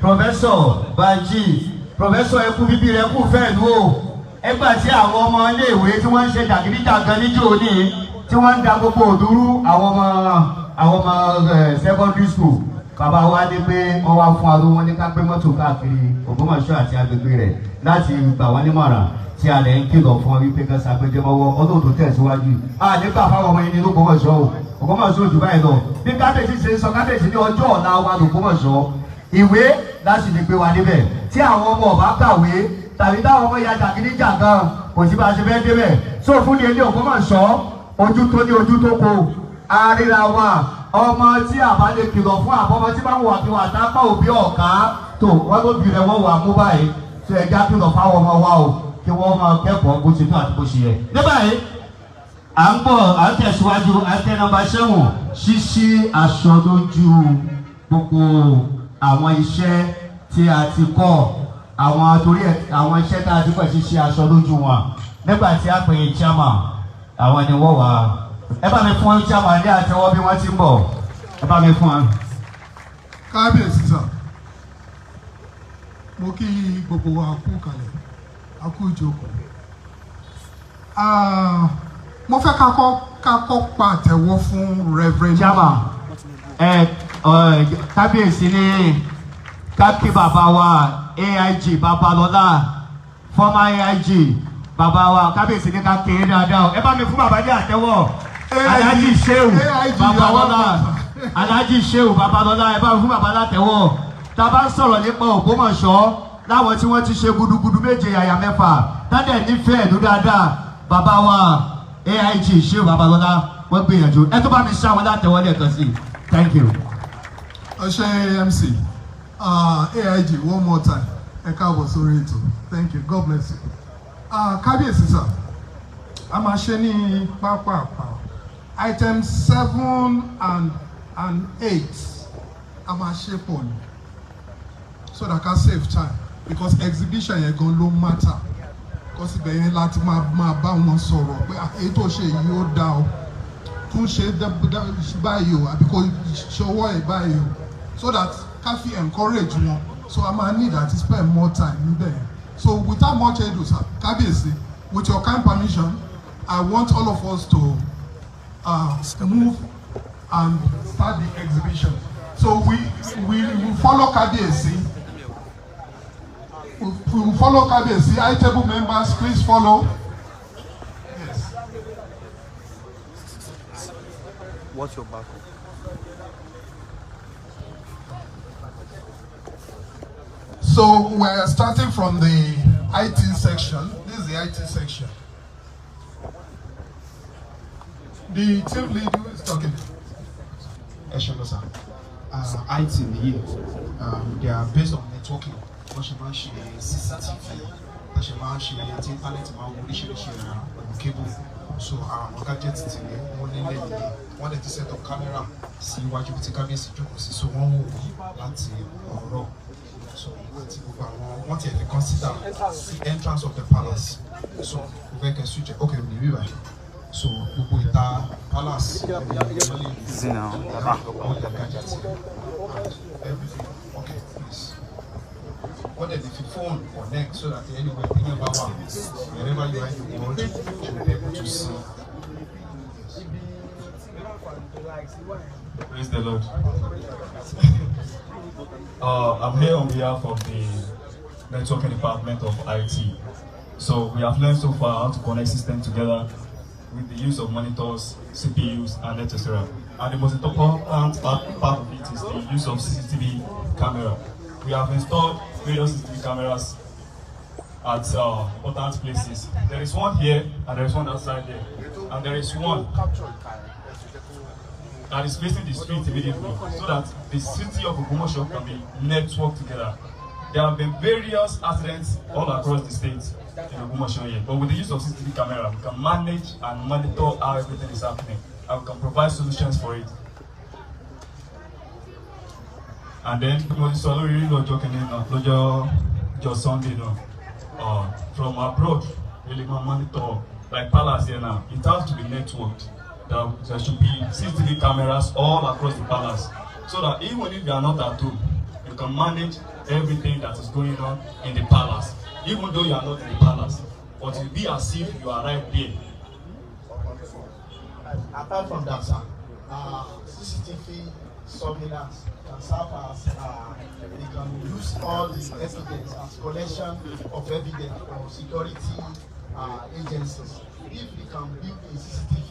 Professor Banji. Professor, ẹkú bíbí rẹ kú fẹ́ẹ̀ lú o. Ẹgbà tí àwọn ọmọ iléèwé tí wọ́n ń ṣe jàgídíjàgan níjó ní, tí wọ́n ń da gbogbo òdúrú, àwọn ọmọ secondary school, bàbá wa ní pé wọ́n wá fún wa lówó ní ká gbé mọ́tò káàkiri Ògbómọ̀ṣọ́ àti agbègbè rẹ̀ láti gbà wọ́n nímọ̀ràn, tí a lè ń kìlọ̀ fún ọ wípé kan ṣàgbéjẹmọ́wọ́. Ọdún tó tẹ̀síwájú, a nígbà fáwọn ọmọ yìí ní Ògbómọ̀ṣọ́ o. Ògbómọ̀ṣọ́ ojú báyìí lọ. Bí kábíyèsí ṣe ń sọ, kábíyèsí ní ọjọ́ ọ̀la wa l'Ògbómọ̀ṣọ́, ìwé láti lè gbé wa níbẹ̀. Tí àwọn ọmọ ọba kàwé tàbí táwọn ọmọ ya jàgídíjàgan, kò sí bá a ṣe fẹ́ débẹ̀. So fún ní ilé Ògbómọ̀ṣọ́, ojú tó ní ojú tó kó àríra wa. Ọmọ tí a bá lè kìlọ̀ fún, àbọ̀mọ tí bá ń wà kí wà tápá òbí ọ̀ká tó wọ́n tó bí rẹ̀, wọ́n wà mú báyìí tó. Ẹja kìlọ̀ fáwọn ọmọ wa o, kí wọ́n máa kẹ́kọ̀ọ́ bó ti tó àti bó ṣe yẹ. Ní báyìí, à ń bọ̀, à ń tẹ̀síwájú. Àtẹ number 7, ṣíṣí aṣọ lójú gbogbo àwọn iṣẹ́ tí a ti kọ́, àwọn torí ẹ̀ àwọn iṣẹ́ tá a ti kọ́, ṣíṣí aṣọ lójú wọn. Nígbà tí a pè é chairman, àwọn ni wọ́n wà. Ẹ bá mi fún chairman ní àtẹ́wọ́ bí wọ́n ti ń bọ̀. Ẹ bá mi fún wọn. Kábíyèsí sà, mo kí gbogbo wa kú kalẹ̀, a kú ìjókòó. Ah, mo fẹ́ ká kọ́ pa àtẹ́wọ́ fún Reverend. Chairman, ẹ ẹ kábíyèsí ní kákí bàbá wa AIG Babalọlá, former AIG. Bàbá wa, kábíyèsí ní ká kéré dáadáa o. Ẹ bá mi fún bàbá ní àtẹ́wọ́. Alhaji Shehu Babalọlá, Alhaji Shehu Babalọlá, ẹ bá mi fún bàbá látẹ́wọ́. Tá a bá ń sọ̀rọ̀ nípa Ògbómọ̀ṣọ́, láwọn tí wọ́n ti ṣe gudugudu méje yàyà mẹ́fà, tádẹ̀ nífẹ̀ẹ́ ìlú dáadáa, bàbá wa AIG Shehu Babalọlá, wọ́n gbìyànjú. Ẹ tó bá mi ṣá wọn látẹ́wọ́ lẹ́ẹ̀kan sí i. Thank you. Ẹ ṣé, MC. AIG, one more time, ẹ káàbọ̀ sórí ètò. Thank you, God bless you. Kábíyèsí sà, a máa ṣe ní pápápá. Item 7 and 8, a máa ṣe pọ̀ ni, so that ká save time, because exhibition yẹn gan ló matter, because ibẹ̀ yẹn láti máa bá wọn sọ̀rọ̀ pé, "Ah, èyí tó ṣe yìí ó dáa o." Tún ṣe báyìí o, àbí kò ṣọwọ́ ẹ̀ báyìí o, so that ká fi encourage wọn. So a máa need àti spend more time níbẹ̀ yẹn. So without much ado, sir, Kábíyèsí, with your kind permission, I want all of us to move and start the exhibition. So we follow Kábíyèsí. We follow Kábíyèsí. High table members, please follow. Yes. What's your backup? So we're starting from the IT section. This is the IT section. The team lead who is talking. Ẹ ṣe lọ sir. IT nìyí, they are based on networking. Wọ́n ṣe máa ń ṣe CCTV, wọ́n ṣe máa ń ṣe àti internet, máa ń wo oríṣiríṣi ẹ̀rọ pẹ̀lú cable. So àwọn gadget ti ní wọ́n nílẹ̀ nìyí. Wọ́n dẹ̀ ti set up camera sí iwájú ibi tí kábíyèsí jókòó sí, so wọ́n wò ó láti ọ̀rọ̀. So àti gbogbo àwọn wọ́n tiẹ̀ fi consider sí entrance of the palace. So mo fẹ́ kẹ́ switch ẹ̀, okay, ní bíbá. So gbogbo ìta palace Easy now, Baba. All the gadgets and everything. Okay, please. Wọ́n dẹ̀ lè fi phone connect so that anywhere téèyàn bá wà, wherever you are in the world, you will be able to see. Praise the Lord. I'm here on behalf of the networking department of IT. So we have learned so far how to connect systems together with the use of monitors, CPUs, and etc. And the most important part of it is the use of CCTV camera. We have installed various CCTV cameras at important places. There is one here, and there is one outside there, and there is one that is facing the street immediately, so that the city of Ogbomoso can be networked together. There have been various accidents all across the state in Ogbomoso here, but with the use of CCTV camera, we can manage and monitor how everything is happening, and we can provide solutions for it. And then, mo ti sọ lórí lọ́jọ́ kìíní náà, lọ́jọ́ jọ Sunday náà, from abroad, we lè máa monitor like palace here now. It has to be networked. There should be CCTV cameras all across the palace, so that even if you are not at home, you can manage everything that is going on in the palace, even though you are not in the palace, but it will be as if you are right there. Apart from that, sir, CCTV surveillance can serve as they can use all the evidence as collection of evidence for security agencies. If we can build a CCTV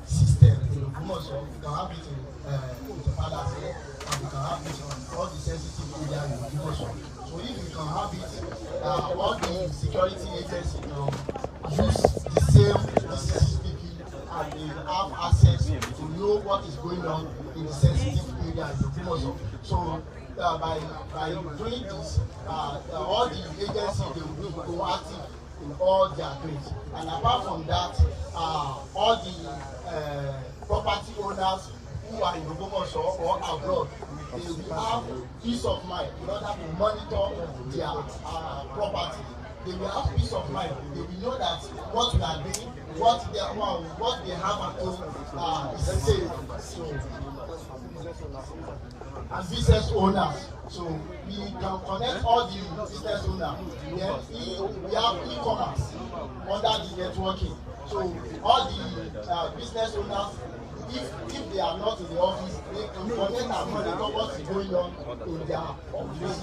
system in Ogbomoso, we can have it in the palace here, and we can have it on all the sensitive areas in Ogbomoso. So if we can have it, all the security agencies can use the same CCTV and they have access to know what is going on in the sensitive area in Ogbomoso. So by doing this, all the agencies, they will be proactive in all their doings. And apart from that, all the property owners who are in Ogbomoso or abroad, they will have peace of mind in order to monitor their property. They will have peace of mind. They will know that what we are doing, what they have at home is safe. So, and business owners. So we can connect all the business owners. Then we have e-commerce under the networking. So all the business owners, if they are not in the office, they can connect and monitor what is going on in their office.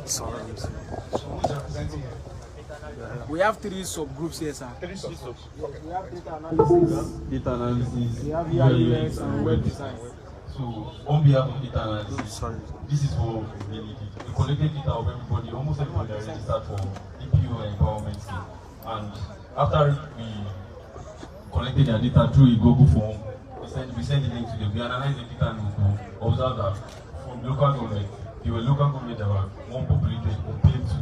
So who is representing here? We have three subgroups here, sir. Three subgroups. Okay. We have data analysis. Data analysis. We have UI UX and web design. So on behalf of data analysis, this is what we really did. We collected data of everybody, almost everybody that registered for EPO empowerment scheme. And after we collected their data through a Google form, we sent the link to them. We analyzed the data and we observed that from local government, there were local government that were more populated compared to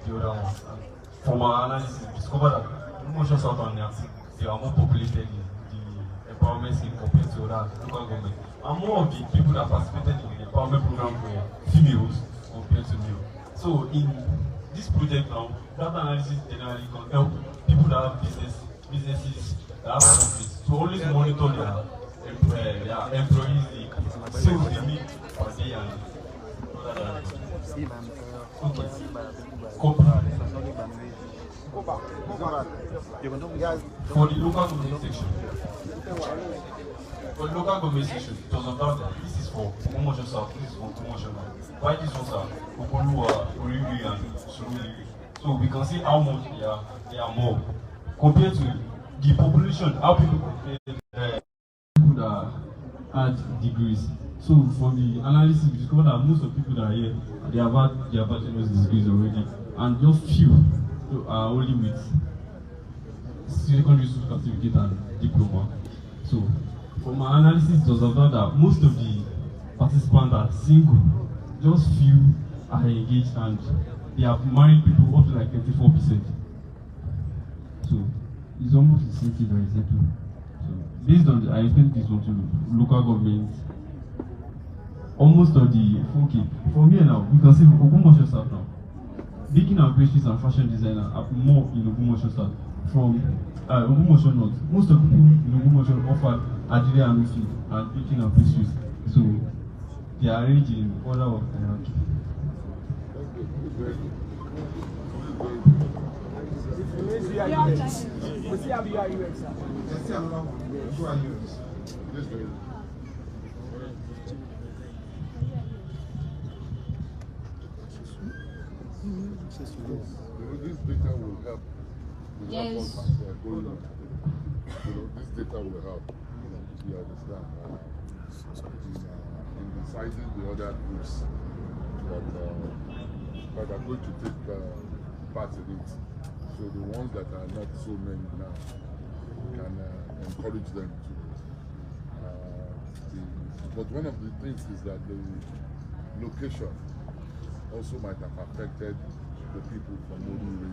the other ones. And from our analysis, we discovered that Ogbomoso South and North, they are more populated in the empowerment scheme compared to other local government. And more of the people that participated in the empowerment program were females compared to males. So in this project now, data analysis generally can help people that have business, Businesses that have office to always monitor their employees, the sales they make per day and other than. Okay. Copy. For the local government section. For the local government section, it was observed that this is for Ogbomoso South, this is for Ogbomoso North. Why these ones are Ogoluwa, Oriire and Surulere. So we can see how much they are more compared to the population, how people compare people that had degrees. So from the analysis, we discovered that most of the people that are here, they have had their bachelor's degrees already, and just few are only with secondary school certificate and diploma. So from my analysis, it was observed that most of the participants are single, just few are engaged, and they have married people up to like 34%. So it's almost the same thing that I said too. So based on the, I explained this one to local government. Almost of the okay, from here now, we can see Ogbomoso South now. Baking and pastries and fashion designer are more in Ogbomoso South from Ogbomoso North. Most of the people in Ogbomoso offer Adire and Ufi and baking and pastries. So they are arranged in order of hierarchy. Very good. Very good. We still have UI UX. Let's see another one. UI UX. This very good. This data will help. Will help us as we are going on. This data will help. You understand? In deciding the other groups that are going to take part in it. So the ones that are not so many now can encourage them to. But one of the things is that the location also might have affected the people from Orire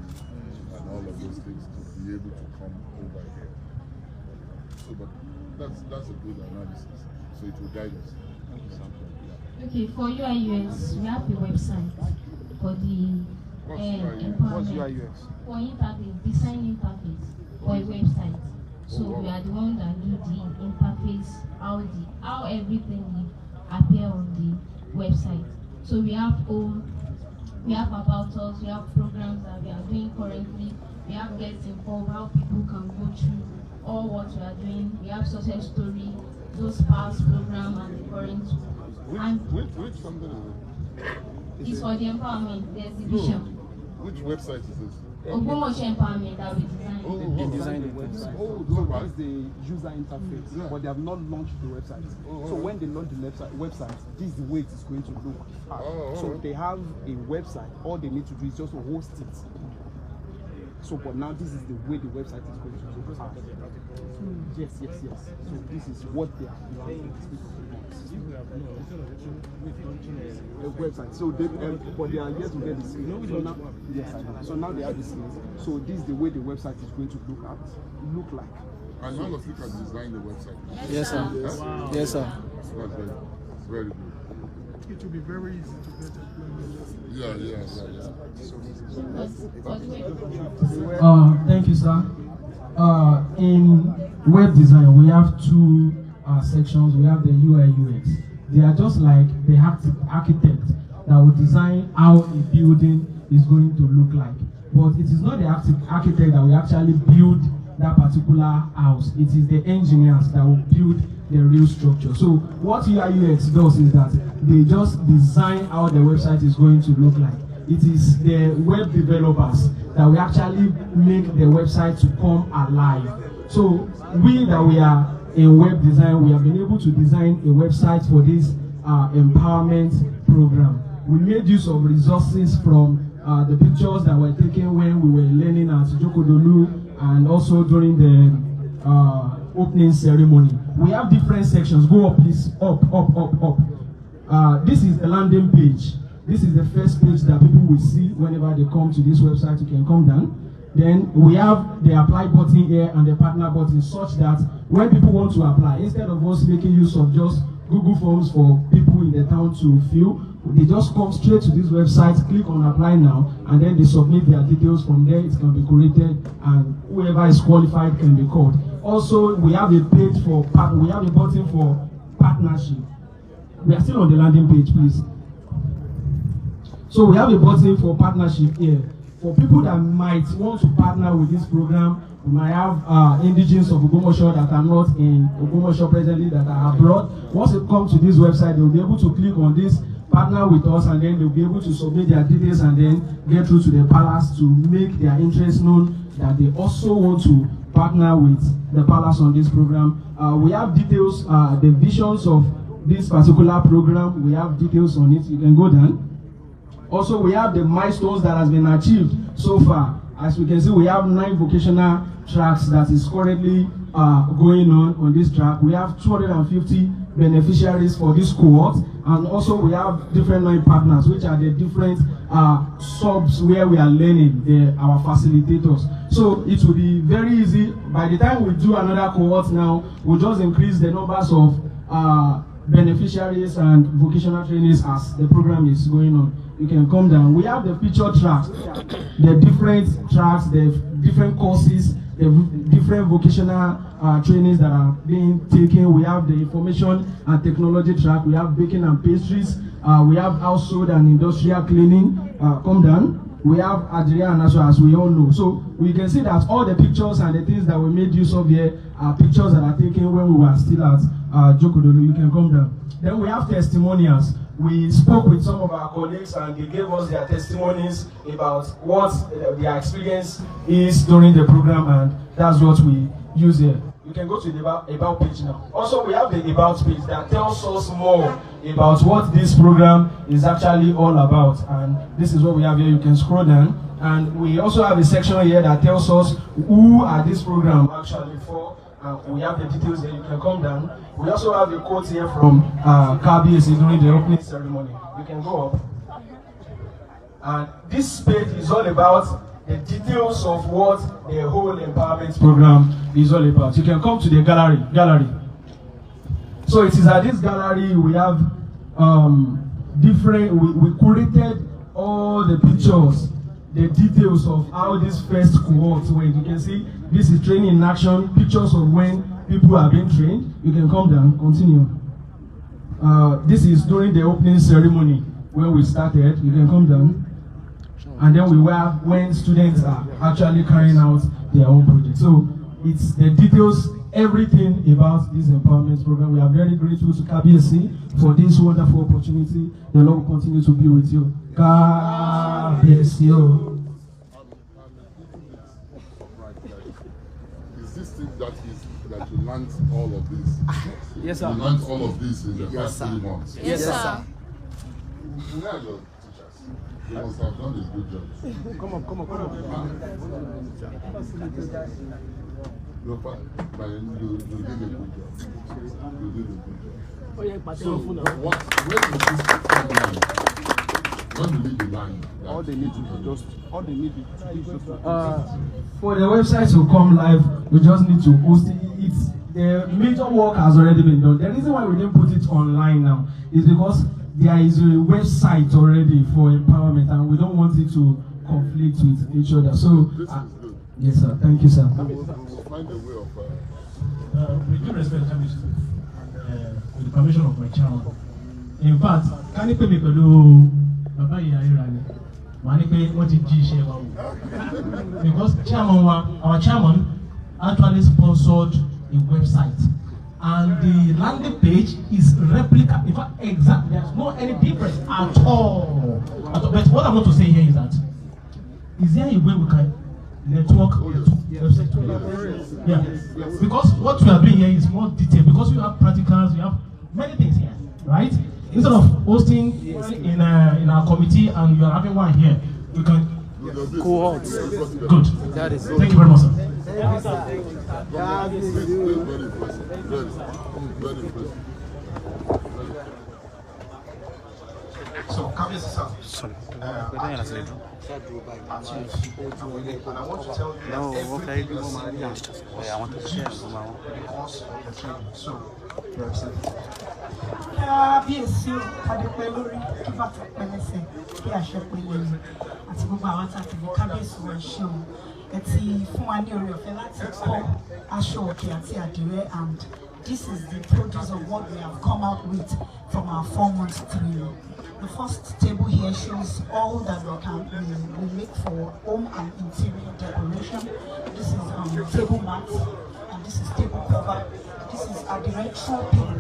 and all of those things to be able to come over here. So, but that's a good analysis. So it will guide us. Thank you, sir. Yeah. Okay, for UI UX, we have a website for the What's UI UX? empowerment. What's UI UX? For interface, design interface for a website. So Oh, wow. we are the one that do the interface, how everything will appear on the website. So we have home, we have about us, we have programs that we are doing currently, we have get involved, how people can go through all what we are doing. We have success story, those past program and the current. Which, And which something is it? it's for the empowerment, the exhibition. No. Which website is this? Ogbomoso empowerment that we designed. Oh, They oh, designed the website. Oh, So right. that's the user interface, Yeah. but they have not launched the website. Oh, So alright. when they launch the website, this is the way it is going to look. Oh, So alright. they have a website. All they need to do is just to host it. So, but now this is the way the website is going to look. Yes. So this is what they are planning. A website. So they, but they are yet to get the skills. So now, yes, I know. So now they have the skills. So this is the way the website is going to look like. And all of you can design the website. Yes, sir. Huh? Yes, sir. That's very, very good. It will be very easy to get employment. Yeah. Thank you, sir. In web design, we have two sections. We have the UI UX. They are just like the architect that will design how a building is going to look like. But it is not the architect that will actually build that particular house. It is the engineers that will build the real structure. So what UI UX does is that they just design how the website is going to look like. It is the web developers that will actually make the website to come alive. So we that we are in web design, we have been able to design a website for this empowerment program. We made use of resources from the pictures that were taken when we were learning at Jokodolu and also during the opening ceremony. We have different sections. Go up, please. Up, up, up, up. This is the landing page. This is the first page that people will see whenever they come to this website. You can come down. Then we have the apply button here and the partner button, such that when people want to apply, instead of us making use of just Google Forms for people in the town to fill, They just come straight to this website, click on apply now, and then they submit their details. From there, it can be curated, and whoever is qualified can be called. Also, we have a page for, we have a button for partnership. We are still on the landing page, please. So we have a button for partnership here. For people that might want to partner with this program, we might have indigenes of Ogbomoso that are not in Ogbomoso presently, that are abroad. Once they come to this website, they will be able to click on this, partner with us, and then they'll be able to submit their details and then get through to the palace to make their interest known that they also want to partner with the palace on this program. We have details, the visions of this particular program. We have details on it. You can go down. Also, we have the milestones that has been achieved so far. As we can see, we have 9 vocational tracks that is currently going on this track. We have 250 beneficiaries for this cohort, and also we have different 9 partners, which are the different subs where we are learning, our facilitators. So it will be very easy. By the time we do another cohort now, we'll just increase the numbers of beneficiaries and vocational trainees as the program is going on. You can come down. We have the feature tracks, the different tracks, the different courses, the different vocational trainings that are being taken. We have the information and technology track. We have baking and pastries. We have household and industrial cleaning. Come down. We have Adria and Aswa, as we all know. So we can see that all the pictures and the things that we made use of here are pictures that are taken when we were still at Jokodolu. You can come down. Then we have testimonials. We spoke with some of our colleagues and they gave us their testimonies about what their experience is during the program, and that's what we use here. You can go to the about page now. Also, we have the about page that tells us more about what this program is actually all about, and this is what we have here. You can scroll down, and we also have a section here that tells us who are this program actually for. We have the details here. You can come down. We also have a quote here from Kabiyesi during the opening ceremony. You can go up. And this page is all about the details of what the whole empowerment program is all about. You can come to the gallery. So it is at this gallery we have different, we curated all the pictures, the details of how this first cohort went. You can see this is training in action, pictures of when people are being trained. You can come down, continue. This is during the opening ceremony when we started. You can come down. And then we were when students are actually carrying out their own project. So it's the details, everything about this empowerment program. We are very grateful to Kabiyesi for this wonderful opportunity. The Lord will continue to be with you. Kabiyesi. Is this thing that you learned all of this? Yes, sir. You learned all of this in the past 3 months. Yes, sir. Where are your teachers? They must have done a good job. Come up, come up, come up. You did a good job. You did a good job. So, when will this come live? When will it be live? All they need to do just, all they need to do is just for the website to come live, we just need to host it. The major work has already been done. The reason why we didn't put it online now is because there is a website already for empowerment, and we don't want it to conflict with each other. So, this is good. Yes, sir. Thank you, sir. We will find a way of. With due respect, and with the permission of my chairman. In fact, can you pay me pẹ̀lú bàbá ìyá ìrà ni? Màá ní pé wọ́n ti jí iṣẹ́ wa wò. Because chairman wa, our chairman actually sponsored a website, and the landing page is replica. In fact, exact. There's no any difference at all. But what I want to say here is that, is there a way we can network the two websites together? Yeah. Because what we are doing here is more detailed, because we have practicals, we have many things here, right? Instead of hosting in our committee and you are having one here, you can cohorts. Good. That is. Thank you very much, sir. Very impressive. Very, very impressive. So, Kabiyesi sir, Sorry. and I want to tell you that everything you are seeing here was produced because of the training. So, Kábíyèsí o, kádé pẹ́ lórí, kí bàtà pẹ́ lẹ́sẹ̀, kí àṣẹ pẹ́ lẹ́yìn, àti gbogbo àwọn tá a tẹ̀lé kábíyèsí wa, ṣe o. Ẹ ti fún wa ní oore ọ̀fẹ́ láti kọ́ aṣọ òkè àti àdìrẹ, and this is the produce of what we have come out with from our 4 months training. The first table here shows all that we make for home and interior decoration. This is table mat, and this is table cover. This is àdìrẹ throw pillow.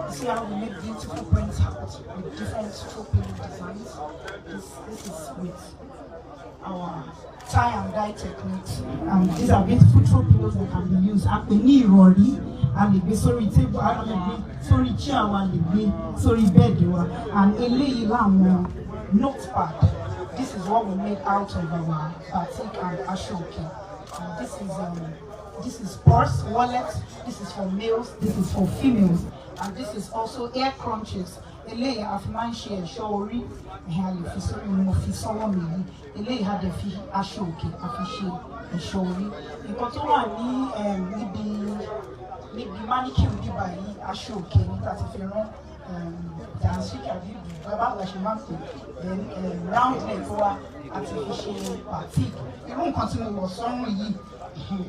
You see how we make beautiful prints out with different throw pillow designs. This is with our tie and dye techniques. And these are beautiful throw pillows that can be used. A pè ní ìrọ̀rí, a lè gbé sórí table, a lè gbé sórí chair wa, a lè gbé sórí bed wa. And eléyìí làwọn notepad. This is what we made out of our batik and aṣọ òkè. And this is purse, wallet. This is for males, this is for females. And this is also hair crunches. Eléyìí a fi máa ń ṣe ẹ̀ṣọ́ orí. Ẹ̀hìn, a lè fi sórí, mo fi sọ́wọ́ mi yìí. Eléyìí a dẹ̀ fi aṣọ òkè a fi ṣe ẹ̀ṣọ́ orí. Nǹkan tó wà ní níbi mannequin bíbá yìí, aṣọ òkè ní tá a ti fi rán dànsíkì àbí bàbá la ṣe máa ń pè. Then round neck wa, a ti fi ṣe batik. Irú nǹkan tí mo wọ̀ sọ́rùn yìí,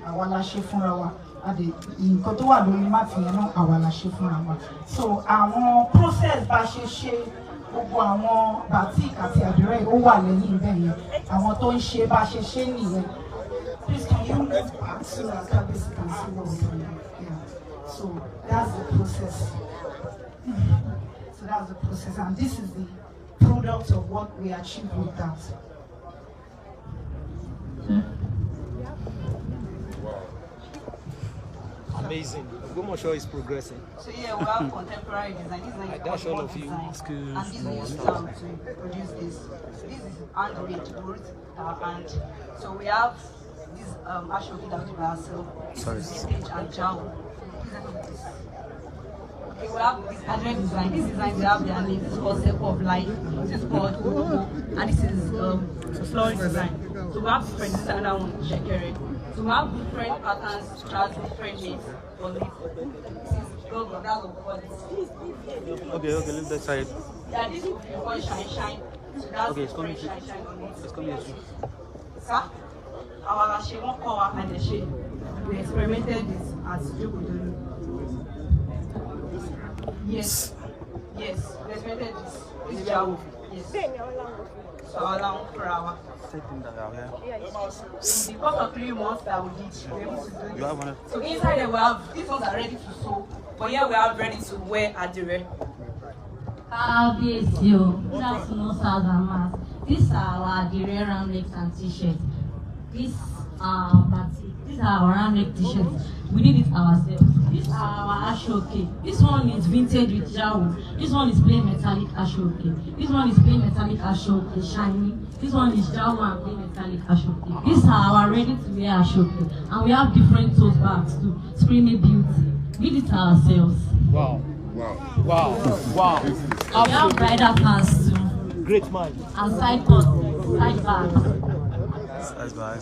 àwa la ṣe fúnra wa. Adè nǹkan tó wà lórí mat yẹn náà, àwa la ṣe fúnra wa. So àwọn process bá ṣe ṣe gbogbo àwọn batik àti àdìrẹ, ó wà lẹ́yìn bẹ́ẹ̀ yẹn. Àwọn tó ń ṣe bá ṣe ṣe nìyẹn. Please, can you move back so that Kabiyesi can see what we're doing? Yeah, so that's the process. So that's the process, and this is the product of what we achieved with that. Amazing. Ogbomoso is progressing. So yeah, we have contemporary design. This is I dash all of you. design. Excuse And this me. we use to produce this. This is handmade wood, and so we have this aṣọ òkè that we do by ourselves. This Sorry. is vintage and jawo. This. Okay, we have this adire design. This design, we have their name. This is called Circle of Life. This is called Ogogo, and this is floral design. So we have different. This is another one, Shekere. So we have different patterns, which has different names on it. This is Gogo. That's what we call it. Okay, leave that side. Yeah, this will be called shine shine. So that's Okay, it's coming different shine shine on it. It's coming here. Sir, àwa la ṣe, wọ́n kọ́ wa, a dẹ̀ ṣe. We experimented this at Jokodolu. Yes, we experimented this. This jawo. Yes. So àwa la ń fúnra wa. Take them down, yeah. In the course of 3 months that we did, we were able to do You have this. one. So inside there we have, these ones are ready to sew, but here we have ready to wear adire. Kábíyèsí o, good afternoon, sirs and mas. These are our adire round necks and t-shirts. These are batik. These are our round neck t-shirts. We did it ourselves. These are our aṣọ òkè. This one is vintage with jawo. This one is plain metallic aṣọ òkè. This one is plain metallic aṣọ òkè shiny. This one is jawo and plain metallic aṣọ òkè. These are our ready to wear aṣọ òkè. And we have different tote bags too. Screaming beauty. We did it ourselves. Wow. Wow. Wow. Wow. We have bridal pants too. Great man. And side cuts, side bags. That's by.